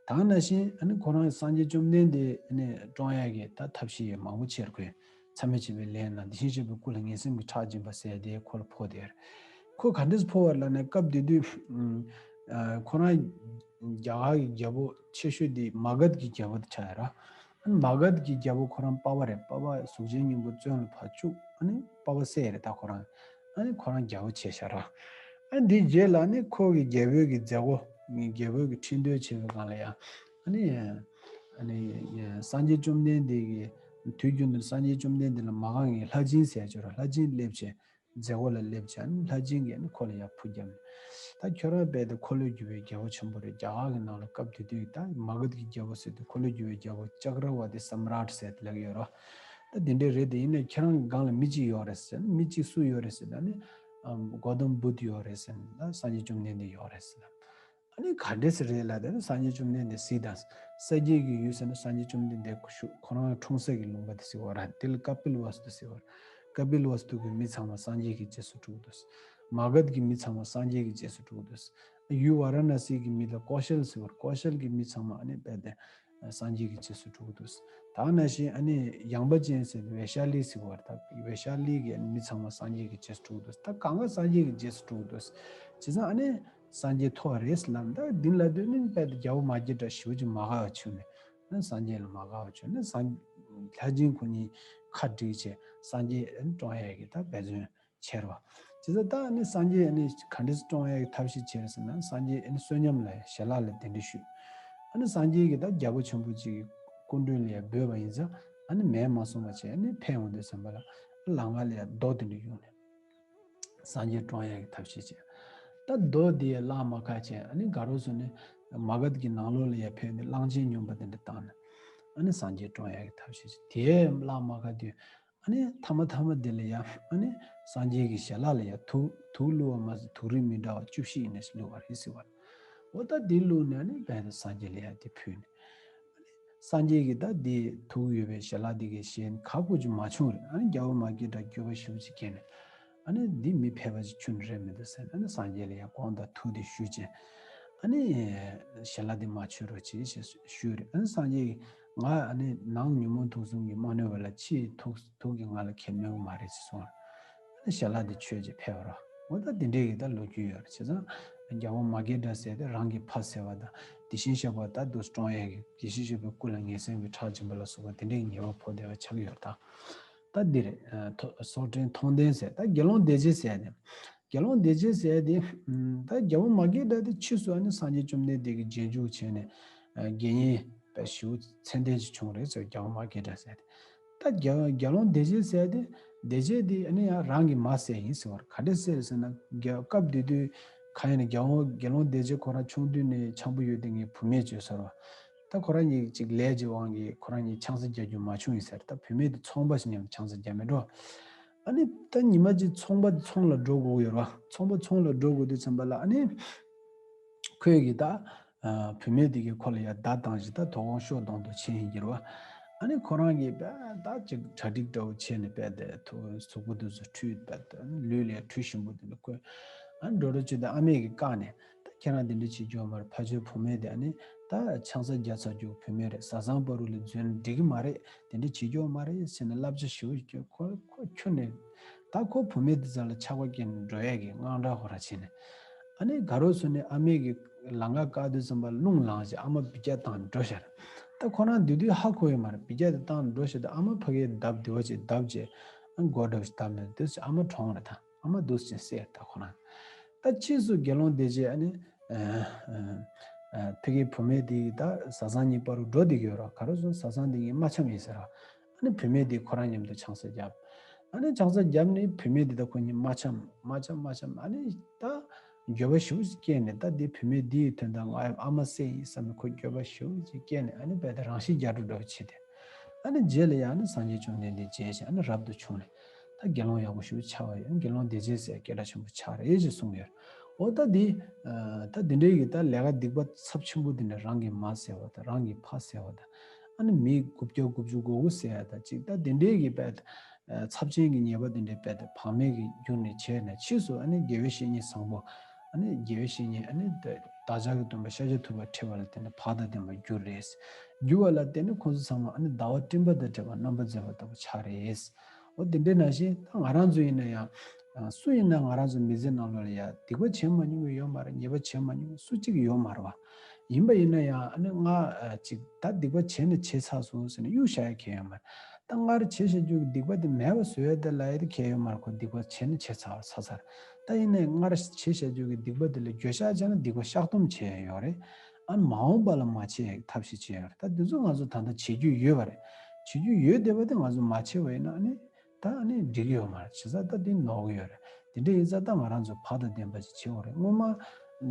ད་ནང་བཞིན་ཨ་ནི་ཁོ་རང་སངས་རྒྱས་བཅོམ་ལྡན་འདས་ཨ་ནི་བཀྲོང་ཡ་གི་ད་ཐབས་ཤེས་མང་པོ་བྱས་རེད། ཁོས་མཚམས་མེད་བྱེད་པའི་ལས་ན་དེ་བཞིན་གཤེགས་པའི་སྐུ་ལ་ངན་སེམས་ཀྱི་ཁྲག་སྦྱིན་པ་ཟེར་དེ་ཁོ་ལ་ཕོག་དེ་རེད། ཁོ་ག་འདྲས་ཕོག་པ་ལབ་ན་སྐབས་དེ་དུས་ཨ་ཁོ་རང་རྒྱ་གར་གྱི་རྒྱལ་པོ་ཆེ་ཤོས་དེ་མ་ག་དྷ་གི་རྒྱལ་པོ་དེ་ཆགས་ཡོད་ར། ཨ་ནི་མ་ག་དྷ་གི་རྒྱལ་པོ་ཁོ་རང་པ་ཕ་རེད། པ་ཕ་གཟུགས་ཅན་སྙིང་པོ་བཙོན་ལ་ཕར་བཅུག་ཨ་ནི་པ་ཕ་བསད་རེད་ད་ཁོ་རང་། ཨ་ནི་ཁོ་རང་རྒྱལ་པོ་བྱས་ཤག་ར། ཨ་ནི་འདིའི་རྗེས་ལ་ནི་ཁོ་གི་རྒྱལ་པོའི་གི་མཛད་སྒོ་རྒྱལ་པོའི་གི་ཁྲི་འདོན་བྱེད་པའི་སྒང་ལ་ཡང་ཨ་ནི་ཨ་ནི་སངས་རྒྱས་བཅོམ་ལྡན་འདས་ཀྱི་དུས་རྒྱུན་དུ་སངས་རྒྱས་བཅོམ་ལྡན་འདས་ལ་མ་དགའ་མཁན་ལྷ་སྦྱིན་ཟེར་ཅིག་ཡོད་ར། ལྷ་སྦྱིན་སླེབས་བྱས། མཛད་སྒོ་ལ་སླེབས་བྱས་ནས་ལྷ་སྦྱིན་གྱིས་ནི་ཁོ་ལ་ཡར་ཕུ་བརྒྱབ་ནས། ད་ཁྱོད་རང་རྦད་དེ་འཁོར་ལོས་སྒྱུར་བའི་རྒྱལ་པོ་ཆེན་པོ་རེད། རྒྱ་གར་གྱི་ནང་ལ་སྐབས་དེ་དུས་ད་མ་ག་དྷ་གི་རྒྱལ་པོ་ཟེར་དུས་འཁོར་ལོས་སྒྱུར་བའི་རྒྱལ་པོ་ཅཀྲ་ཝ་ཏི་སམ་རཱཏ་ཟེར་དེ་ལབ་ཀྱི་ཡོད་རེད། ད་དེ་འདྲས་རེད་དེ་ཡིན་ནའི་ཁྱེད་རང་གི་སྒང་ལ་མི་གཅིག་ཡོད་རེད་ཟེར་ན་མི་གཅིག་སུ་ཡོད་རེད་ཟེར་ན་ནི་ཨམ་གོ་ཏམ་བུདྡྷ་ཡོད་རེད་ཟེར་ན་ད་སངས་རྒྱས་བཅོམ་ལྡན་འདས་ཡོད་རེད་ཟེར་ན། ཨ་ནི་ག་འདྲས་སེ་རེད་ལབ་དེ་ནི་སངས་རྒྱས་བཅོམ་ལྡན་འདས་གཟིགས་དང་། ས་དགྱེས་ཀྱི་ཡུལ་ཟེར་ན་སངས་རྒྱས་བཅོམ་ལྡན་འདས་སྐུ་བཞུགས་ཁོ་རང་འཁྲུངས་ས་གི་ལུང་པ་དེ་ཟེར་བ་ར། དེ་ལ་ཀ་པིལ་ཝ་སྟུ་ཟེར་བ་ར། ཀ་པིལ་ཝ་སྟུ་གི་མི་ཚང་མ་སངས་རྒྱས་ཀྱི་རྗེས་སུ་འགྲོ་གི་འདུག་མ་ག་དྷ་གི་མི་ཚང་མ་སངས་རྒྱས་ཀྱི་རྗེས་སུ་འགྲོ་གི་འདུག་ཡུལ་ཝཱ་ར་ཎ་སི་གི་མི་ལ་ཀོ་ཤལ་ཟེར་བ་ར། ཀོ་ཤལ་གྱི་མི་ཚང་མ་ཨ་ནི་རྦད་དེ་སངས་རྒྱས་ཀྱི་རྗེས་སུ་འགྲོ་གི་འདུག་ད་ནང་བཞིན་ཨ་ནི་ཡངས་པ་ཅན་ཟེར་བའི་ཝེ་ཤ་ལི་ཟེར་བ་ར། ད་ཝེ་ཤ་ལི་གི་ཨ་ནི་མི་ཚང་མ་སངས་རྒྱས་ཀྱི་རྗེས་སུ་འགྲོ་གི་འདུག་ད་གང་ག་སངས་རྒྱས་ཀྱི་རྗེས་སུ་འགྲོ་གི་འདུག་བྱས་ཙང་ཨ་ནི། སངས་རྒྱས་ཐོབ་པ་རེད་ལབ་ད་འདི་ལ་དུས་ནི་དཔེ་དེ་རྒྱལ་པོ་མ་སྐྱེས་དགྲ་ཞེ་པོ་ཅིག་མ་དགའ་བ་བྱུང་ནས་ནི་སངས་རྒྱས་ལ་མ་དགའ་བ་བྱུང་ནས་སངས་ལྷ་སྦྱིན་ཁོ་གཉིས་ཁ་བསྒྲིགས་བྱས་སངས་རྒྱས་ཨ་ནི་བཀྲོང་ཡས་ཀྱི་ད་འབད་བརྩོན་བྱས་པ། དེ་ཚོ་ད་ནི་སངས་རྒྱས་ཨ་ནི་ག་འདྲས་བཀྲོང་ཡས་ཀྱི་ཐབས་ཤེས་བྱས་ཟེར་ན་སངས་རྒྱས་ཨ་ནི་བསོད་སྙོམས་ལ་ཞལ་ལག་ལ་གདན་འདྲེན་ཞུས། ཨ་ནི་སངས་རྒྱས་ཀྱིས་ད་རྒྱལ་པོ་ཆེན་པོ་ཅིག་གི་སྐུ་མདུན་ལ་ཡ་འབོད་པ་ཡིན་ཙང་ཨ་ནི་མེད་མ་སོང་བ་བྱས་ཨ་ནི་ཕེབས་འོང་དུས་ཙམ་པ་ལ་ལམ་ཁ་ལ་ཡ་རྡོ་དེ་འདྲ་གཡུགས་ནས། སངས་རྒྱས་བཀྲོང་ཡག་གི་ཐབས་ཤེས་བྱས། ད་རྡོ་དེ་ཡང་བརླག་མ་ཁ་བྱས་ཨ་ནི་དགའ་རོགས་ཚོ་ནི་མ་ག་དྷ་གི་ནང་ལོགས་ལ་ཡར་ཕེབས་ནས་གླང་ཆེན་སྨྱོན་པ་དེ་འདྲ་བཏང་ནས་ཨ་ནི་སངས་རྒྱས་བཀྲོང་ཡག་གི་ཐབས་ཤེས་བྱས་དེ་ཡང་བརླག་མ་ཁ་དུས་ཨ་ནི་མཐའ་མ་མཐའ་མ་དེ་ལ་ཡང་ཨ་ནི་སངས་རྒྱས་ཀྱི་ཞལ་ལག་ལ་ཡང་དུག་དུག་བླུགས་པ་མ་ཟད་དུག་རིགས་མི་འདྲ་བ་བཅུ་བཞི་ཡིན་ནས་བླུགས་པ་རེད་ཟེར་བ། འོ་ད་དེ་བླུགས་ནས་ཨ་ནི་བས་ད་སངས་རྒྱས་ལ་ཡང་དེ་ཕུལ་ནས། སངས་རྒྱས་ཀྱིས་ད་འདི་དུག་ཡོད་པའི་ཞལ་ལག་འདི་གས་བཞེས་ནས་ཁ་ཁུ་ཅིག་མ་བྱུང་རེད། ཨ་ནི་རྒྱལ་པོ་མ་སྐྱེས་དགྲ་འགྱོད་པ་ཞེ་པོ་ཅིག་སྐྱེས་ནས། ཨ་ནི་འདི་མི་ཕལ་པ་ཅིག་ཁྱོན་རེད་མི་འདུག་ཟེར་ནས། ཨ་ནི་སངས་རྒྱས་ལ་ཡང་དགོངས་དག་ཐུགས་དེ་ཞུས་བྱས། ཨ་ནི་ཞལ་ལག་འདི་མ་མཆོད་རོགས་གྱིས་ཞེས་ཞུས་རེད། ཨ་ནི་སངས་རྒྱས་ཀྱིས་ང་ཨ་ནི་ནང་ཉོན་མོངས་དུག་གསུམ་གྱིས་མ་གནོད་པ་ལ་ཕྱིའི་དུག་དུག་གིས་ང་ལ་ཁྱེར་གནོད་ཀྱི་མ་རེད་ཅེས་གསུངས། ཨ་ནི་ཞལ་ལག་འདི་མཆོད་ཅེས་ཕེབས་པ་རེད། འོ་ད་འདི་འདྲའི་གི་ད་ལོ་རྒྱུས་ཡོད་རེད། བྱས་ཙང་རྒྱལ་བ་མ་སྐྱེས་དགྲ་ཟེར་དེ་རང་གི་ཕ་ཟེར་བ་དང་། དེ་བཞིན་གཤེགས་པ་ད་དུ་བཀྲོངས་ཡས་ཀྱི་དགེ་བཤེས་སྤྱོད་པའི་སྐུ་ལ་ངན་སེམས་ཀྱི་ཁྲག་འབྱིན་པ་ལ་སོགས་པ་དེ་འདྲའི་ཉེས་པ་ཕོག་བསྡད་པ་ཆགས་ཡོད་ད། ད་འདི་རེད། ཨ་ཐོ་སོགས་ཕྲེང་མཐོང་ལྡན་ཟེར་ད་དགེ་སློང་སྡེ་བརྒྱད་ཟེར་ནས། དགེ་སློང་སྡེ་བརྒྱད་ཟེར་དེ། ཨམ་ད་རྒྱལ་བ་མ་སྐྱེས་དགྲ་དེ་ཕྱིས་སུ་ཨ་ནི་སངས་རྒྱས་བཅོམ་ལྡན་འདས་ཀྱིས་རྗེས་འཇུག་བྱས་ནས། ཨ་དགེ་བསྙེན་དཔེ་ཞེ་པོ་མཚན་ལྡན་ཅིག་བྱུང་རེད་ཟེར། རྒྱལ་བ་མ་སྐྱེས་དགྲ་ཟེར་དེ། ད་རྒྱལ་དགེ་སློང་སྡེ་བརྒྱད་ཟེར་དེ། སྡེ་བརྒྱད་དེ་ཨ་ནི་ཡང་རང་གི་མ་ཟེར་ཡིན་ཟེར་བ་རེད། ག་འདྲ་ཟེར་ཟེར་ན། རྒྱལ་སྐབས་དེ་དུས་གང་ཡིན་ན་རྒྱལ་བ་དགེ་སློང་སྡེ་བརྒྱད་ཁོ་རང་ཆུང་དུས་ནས་འཆམ་པོ་ཡོད་དེ་ངའི་བུད་མེད་བྱོས་ཟེར་བ། ད་ཁོ་རང་གཉིས་ཅིག་ལས་ཀྱི་དབང་གིས་ཁོ་རང་གཉིས་ཆང་ས་རྒྱག་རྒྱུ་མ་བྱུང་ཡིན་ཟེར། ད་བུད་མེད་དེ་ཚོང་པ་ཞིག་མཉམ་དུ་ཆང་ས་རྒྱག་མེད་འགྲོ། ཨ་ནི་ད་ཉི་མ་གཅིག་ཚོང་པ་ཚོང་ལ་འགྲོ་དགོས་ཡོད་རེད་བ། ཚོང་པ་ཚོང་ལ་འགྲོ་དགོས་དུས་ཙམ་པ་ལ་ཨ་ནི་ཁོས་ཀྱིས་ད་ཨ་བུད་མེད་དེ་གིས་ཁོ་ལ་ཡ་བརྡ་བཏང་བཞིན་ད་དོ་དགོང་ཤོག་གདོང་དུ་ཕྱིན་ཡིན་གྱི་རེད་བ། ཨ་ནི་ཁོ་རང་གིས་དཔེ་ད་ཅིག་གྲ་སྒྲིག་འདྲ་བོ་བྱས་ནས་དཔེ་དེ་ཐུ་གཟུགས་པོ་དེ་ཚོ་འཁྲུད་དཔེ་དེ་ལུས་ལ་འཁྲུད་ཞིམ་པོ་དེ་འདྲ་བསྐོན། ཨ་ནི་འགྲོ་འགྲོ་བྱས་ད་ཨ་མས་ཀྱིས་བཀག་ནས། ད་ཁྱེད་རང་དེ་འདྲ་བྱེད་རྒྱུ་ཡོད་མ་རེད། ཕ་ཆོས་བུ་མེད་དེ་ཨ་ནི་ད་ཆང་ས་རྒྱག་ཚར་རྒྱུ་བུད་མེད་རེད། བཟའ་ཚང་བར་དུ་ལ་འཛུལ་ན་འགྲིག་གི་མ་རེད། དེ་འདྲ་བྱེད་རྒྱུ་ཡོད་མ་རེད་ཟེར་ནས་བསླབ་བྱ་ཞེ་པོ་ཞིག་བསྐྱོན། ཁོ་ཁོ་ཁྱོན་ནས་ད་ཁོ་བུད་མེད་དེ་ཚོ་ལ་ཆགས་པ་སྐྱེས་ནས་འགྲོ་ཡས་ཀྱི་དངངས་སྐྲག་ཁོ་རང་བྱས་ནས། ཨ་ནི་དགའ་རོགས་ཚོ་ནས་ཨ་མས་ཀྱིས་ལམ་ཁ་བཀག་དུས་ཙམ་པ་རླུང་ལངས་བྱས་ཨ་མ་འབུད་རྒྱག་བཏང་འགྲོ་ཤར། ད་ཁོ་རང་དེ་དུས་ཧ་གོ་ཡོད་མ་རེད། འབུད་རྒྱག་དེ་བཏང་འགྲོ་ཤར་དུས་ཨ་མ་ཕ་གིར་བརྡབ་དེ་བ་ཅིག་བརྡབ་བྱས། ཨ་མགོ་འདྲ་བོ་ཞིག་བརྡབ་ནས་དེ་ཚོ་ཨ་མ་གྲོངས་རེད་ད། ཨ་མ་འདུག་སེ་བསད་ད་ཁོ་རང་། ད་ཕྱིས་སུ་དགེ་སློང་སྡེ་བརྒྱད་ཨ་ནི་ཨ་ཨ་ཕ་གིའི་བུད་མེད་དེ་ད་བཟའ་ཚང་གཉིས་བར་དུ་འགྲོ་བསྡད་ཀྱི་ཡོད་རེད། ག་རེ་ཟེར་ན་བཟའ་ཚང་དེ་གཉིས་མ་འཆམ་ཡིན་ཟེར་ར། ཨ་ནི་བུད་མེད་དེ་ཁོ་རང་མཉམ་དུ་ཆང་ས་བརྒྱབ། ཨ་ནི་ཆང་ས་བརྒྱབ་ནས་བུད་མེད་དེ་ད་ཁོ་གཉིས་མ་འཆམ་མ་འཆམ་མ་འཆམ། ཨ་ནི་ད་འགྱོད་པ་ཞེ་པོ་ཅིག་སྐྱེས་ནས། ད་དེ་བུད་མེད་དེའི་དོན་དག་ང་ཨ་མ་བསད་ཡིན་བསམ་ནས་ཁོ་འགྱོད་པ་ཞེ་པོ་ཅིག་སྐྱེས་ནས། ཨ་ནི་རྦད་དེ་རང་ཤི་རྒྱག་འགྲོ་འདྲ་བོ་བྱས་ཏེ། ཨ་ནི་རྗེས་ལ་ཡང་ནི་སངས་རྒྱས་བཅོམ་ལྡན་འདས་མཇལ་ཞིང་ཨ་ནི་རབ་ཏུ་བྱུང་ནས། ད་དགེ་སློང་ཡག་པོ་ཞེ་པོ་ཆགས་པ་ཡིན། དགེ་སློང་སྡེ་བརྒྱད་ཟེར་སྐད་གྲགས་ཆེན་པོ་ཆགས་རེད་ཅེས་གསུངས་ཡོད། འོ་ད་འདི་ཨ་ད་འདི་འདྲའི་གི་ད་ལས་ཀ་སྡིག་པ་ཚབས་ཆེན་པོ་འདི་འདྲ། རང་གི་མ་ཟེར་བ་དང་། རང་གི་ཕ་ཟེར་བ་དང་། ཨ་ནི་མི་དགུ་བརྒྱ་དགུ་བཅུ་གོ་དགུ་ཟེར་ཡ་ད་ཅིག་ད་འདི་འདྲའི་གི་དཔེ་ད་ཚབས་ཆེན་གྱི་ཉེས་པ་འདི་འདྲའི་དཔེ་ད་བག་མེད་ཀྱི་རྒྱུ་ནས་བྱས་ནས། ཕྱིས་སུ་ཨ་ནི་དགེ་བའི་བཤེས་གཉེན་བཟང་པོ། ཨ་ནི་དགེ་བའི་བཤེས་གཉེན་ཨ་ནི་བདག་ཅག་གི་སྟོན་པ་ཤཱཀྱ་ཐུབ་པ་ཁྲིད་པ་ལ་བརྟེན་ནས་བག་དང་ལྡན་པར་གྱུར་རེད། གྱུར་པ་ལ་བརྟེན་ནས་ཁོང་ཚོ་ཚང་མ་ཨ་ནི་ཟླ་བ་སྤྲིན་པ་དང་འདྲ་བར་རྣམ་པར་མཛེས་པ་ལྟ་བུ་ཆགས་རེད། འོ་དེ་འདྲའི་ནང་བཞིན་ད་ང་རང་ཚོ་ཡིན་ན་ཡང་། ཨ་སུ་ཡིན་ན་ང་རང་ཚོ་མི་ཚེ་ནང་ལོགས་ལ་ཡ་སྡིག་པ་བྱེད་མ་མྱོང་གི་ཡོད་མ་རེད། ཉེས་པ་བྱེད་མ་མྱོང་གི་སུ་གཅིག་ཡོད་མ་རེད་བ། ཡིན་པ་ཡིན་ན་ཡང་ཨ་ནི་ང་ཨ་ཅིག་ད་སྡིག་པ་བྱས་ན་བྱས་ཚར་སོང་ཟེར་ནས་གཡུག་བཞག་ཡ་གང་ཡང་ཡོད་མ་རེད། ད་སྔར་བྱས་བཞག་རྒྱུ་གི་སྡིག་པ་དེ་མེད་པ་བཟོ་ཡ་དེ་ལ་ཡ་དེ་གང་ཡང་ཡོད་མ་རེད། ཁོ་སྡིག་པ་བྱས་ན་བྱས་ཚར་བ་ཚར་ཚར། ད་ཡིན་ནའི་སྔར་བྱས་བཞག་རྒྱུ་གི་སྡིག་པ་དེ་ལ་འགྱོད་བཤགས་བྱས་ན་སྡིག་པ་བཤགས་སྡོམ་བྱས་ཡ་ཡོད་རེད། ཨ་ནི་མ་འོངས་པ་ལ་མ་བྱེད་ཡ་གི་ཐབས་ཤེས་བྱས་ཡོད་རེད། ད་དེ་ཚོ་ང་ཚོ་ད་ལྟ་བྱེད་རྒྱུ་ཡོད་པ་རེད། བྱེད་རྒྱུ་ཡོད་བསྡད་པ་དེ་ང་ཚོ་མ་བྱས་པ་ཡིན་ན་ཨ་ནི། ད་ཨ་ནི་འགྲིག་གི་ཡོད་མ་རེད། བྱས་ཙང་ད་འདི་ནོར་གི་ཡོད་རེད། དེ་འདྲ་ཡིན་ཙང་ད་ང་རང་ཚོ་བག་དང་ལྡན་པ་ཅིག་བྱེད་དགོས་རེད། སྔོན་མ་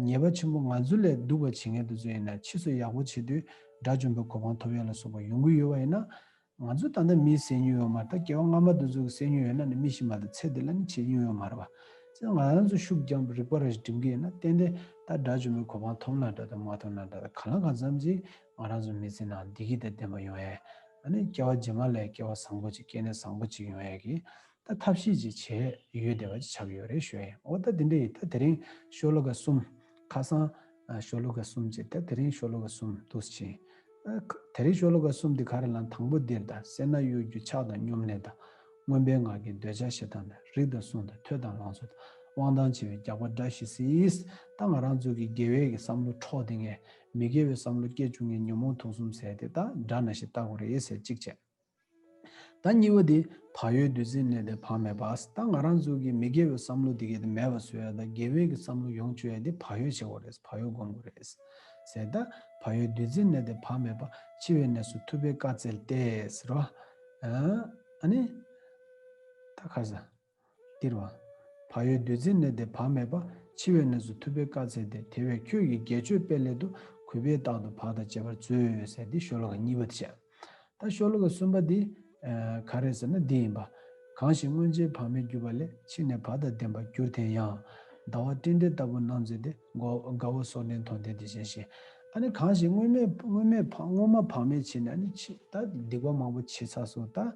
ཉེས་པ་ཆེན་པོ་ང་ཚོ་ལས་སྡུག་པ་བྱེད་མཁན་དེ་ཚོ་ཡིན་ན་ཕྱིས་སུ་ཡག་པོ་བྱེད་དུས་དགྲ་བཅོམ་པའི་གོ་འཕང་ཐོབ་ཡ་ལ་སོགས་པ་ཡོང་གི་ཡོད་པ་ཡིན་ན། ང་ཚོ་ད་ལྟ་མིས་བསད་མྱོང་ཡོད་མ་རེད། ད་སྐྱེ་བ་སྔ་མ་དེ་ཚོ་གིས་བསད་མྱོང་ཡོད་ན་ནི་མི་ཤི་མ་ཐག་ཚེ་འདི་ལ་ནི་བྱེད་མྱོང་ཡོད་མ་རེད་བ། བྱས་ཙང་ང་རང་ཚོ་ཤུགས་རྒྱབ་རིག་པ་ར་ཞིག་སྒྲིམ་གྱི་ཡིན་ན་ཏན་ཏན་ད་དགྲ་བཅོམ་པའི་གོ་འཕང་ཐོབ་ན་འདྲ་དང་མ་ཐོབ་ན་འདྲ་དང་། གང་ལ་གང་འཚམ་ཅིག་ང་རང་ཚོ་མི་ཚེ་ནང་བདེ་སྐྱིད་དང་ལྡན་པ་ཡོང་ཡས། ཨ་ནི་སྐྱེ་བ་རྗེས་མ་ལ་སྐྱེ་བ་བཟང་པོ་ཅིག་སྐྱེ་གནས་བཟང་པོ་ཅིག་ཡོང་ཡས་ཀྱི་ད་ཐབས་ཤེས་ཅིག་བྱས་ཡོད་བསྡད་པ་ཅིག་ཆགས་ཀྱི་ཡོད་རེད་ཞུ་ཡས་ཡིན། འོ་ད་དེ་འདྲ་ཡིན། ད་དེ་རིང་ཤོ་ལོ་ཀ་གསུམ། ཁ་སང་ཨ་ཤོ་ལོ་ཀ་གསུམ་བྱས། ད་དེ་རིང་ཤོ་ལོ་ཀ་གསུམ་འདུག་སེ་བྱས། ཨ་ཁ་དེ་རིང་ཤོ་ལོ་ཀ་གསུམ་འདི་ག་རེ་ལབ་ན། དང་པོ་འདིར་ད་སེར་སྣ་གཡོ་སྒྱུ་ཆགས་དང་སྙོམ་ལས་དང་། མངོན་པའི་ངག་གིས་འདོད་ཆགས་ཞེ་སྡང་དང་། རིགས་དང་གསུང་དང་ཐོས་དང་ལང་ཚོ་དང་། དབང་ཐང་ཆེ་བའི་རྒྱགས་པ་དགྲ་ཞི་སྲིད། ད་ང་རང་ཚོ་གི་དགེ་བའི་གི་བསམ་བློ་འཕྲོག་བསྡད་མཁན། མི་དགེ་བའི་བསམ་བློ་སྐྱེ་བཅུག་མཁན་ཉོན་མོངས་དུག་གསུམ་ཟེར་དེ་ད་དགྲ་ནང་བཞིན་བལྟ་དགོས་རེད་ཟེར་གཅིག་བྱས། ད་གཉིས་པ་དེ་བག་ཡོད་བདུད་རྩིའི་གནས་དེར་བག་མེད་པ། ད་ང་རང་ཚོ་གི་མི་དགེ་བའི་བསམ་བློ་དེ་གས་དེ་མེད་པ་བཟོ་ཡ་དང་། དགེ་བའི་གི་བསམ་བློ་ཡོང་བཅུག་ཡ་དེ་བག་ཡོད་བྱེད་དགོས་རེད། བག་ཡོད་སྒོམ་དགོས་རེད་ཟེར། ད་བག་ཡོད་བདུད་རྩིའི་གནས་དེར་བག་མེད་པ། འཆི་བའི་གནས་སུ་ཐུབ་པས་བཀའ་སྩལ་ཏེ་ཟེར་བ། ཨ་ནི་ད་ཁ་ས། འདིར་བ། བག་ཡོད་བདུད་རྩིའི་གནས་དེར་བག་མེད་པ། འཆི་བའི་གནས་སུ་ཐུབ་པས་བཀའ་སྩལ་ཏེ། དེ་བས་ཁྱོད་ཀྱིས་དགེ་སྤྱོད་སྤེལ་སླད་དུ། གུས་པས་རྟག་ཏུ་བག་དང་བཅས་པར་མཛོད་ཟེར། འདི་ཤོ་ལོ་ཀ་གཉིས་པ་དེ་བྱས། ད་ཤོ་ལོ་ཀ་གསུམ་པ་འདི་ཨ་ག་རེ་ཟེར་ན་འདི་ཡིན་པ། གང་ཞིག་སྔོན་ཆད་བག་མེད་གྱུར་པ་ལས། ཕྱི་ནས་བག་དང་ལྡན་པར་གྱུར་ཏེ་ཡང་། ཟླ་བ་སྤྲིན་བྲལ་ལྟ་བུར་སྣང་མཛད་དེ། དགའ་དགའ་བོ་སོགས་ལྡན་མཐོང་ལྡན་དེ་བཞིན་གཤེགས། ཨ་ནི་གང་ཞིག་སྔོན་མེད་སྔོན་མེད་བག་སྔོན་མ་བག་མེད་བྱས་ནས། ཨ་ནི་ཕྱི་ད་སྡིག་པ་མང་པོ་བྱས་ཚར་སོང་། ད་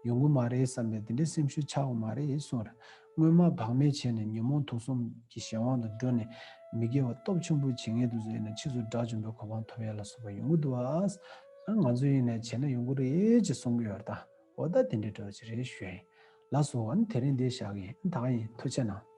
ཡོང་གི་མ་རེད་བསམ་པའི་དེ་འདྲའི་སེམས་ཤུགས་ཆག་གི་མ་རེད་གསུངས་རེད། སྔོན་མ་བག་མེད་བྱས་ནས་ཉོན་མོངས་དུག་གསུམ་གྱི་གཞན་དབང་དུ་འགྲོ་ནས་མི་དགེ་བ་སྟོབས་ཆེན་པོ་བྱེད་མཁན་དེ་ཚོ་ཡིན་ན་ཕྱིས་སུ་དགྲ་བཅོམ་པའི་གོ་འཕང་ཐོབ་ཡ་ལ་སོགས་པ་ཡོང་གི་འདུག་ཨ། ང་ཚོ་ཡིན་ནས་བྱས་ན་ཡོང་གི་རེད་ཅེས་གསུང་གི་ཡོད་རེད་ད། འོ་ད་དེ་འདྲའི་འདྲ་བ་ཅིག་རེད་ཞུ་ཡ་ཡིན། ལགས་སོ། ཨ་ནི་དེ་རིང་འདིར་བཞག་གི་ཡིན། ད་ག་ཡིན། ཐུགས་རྗེ་གནང་།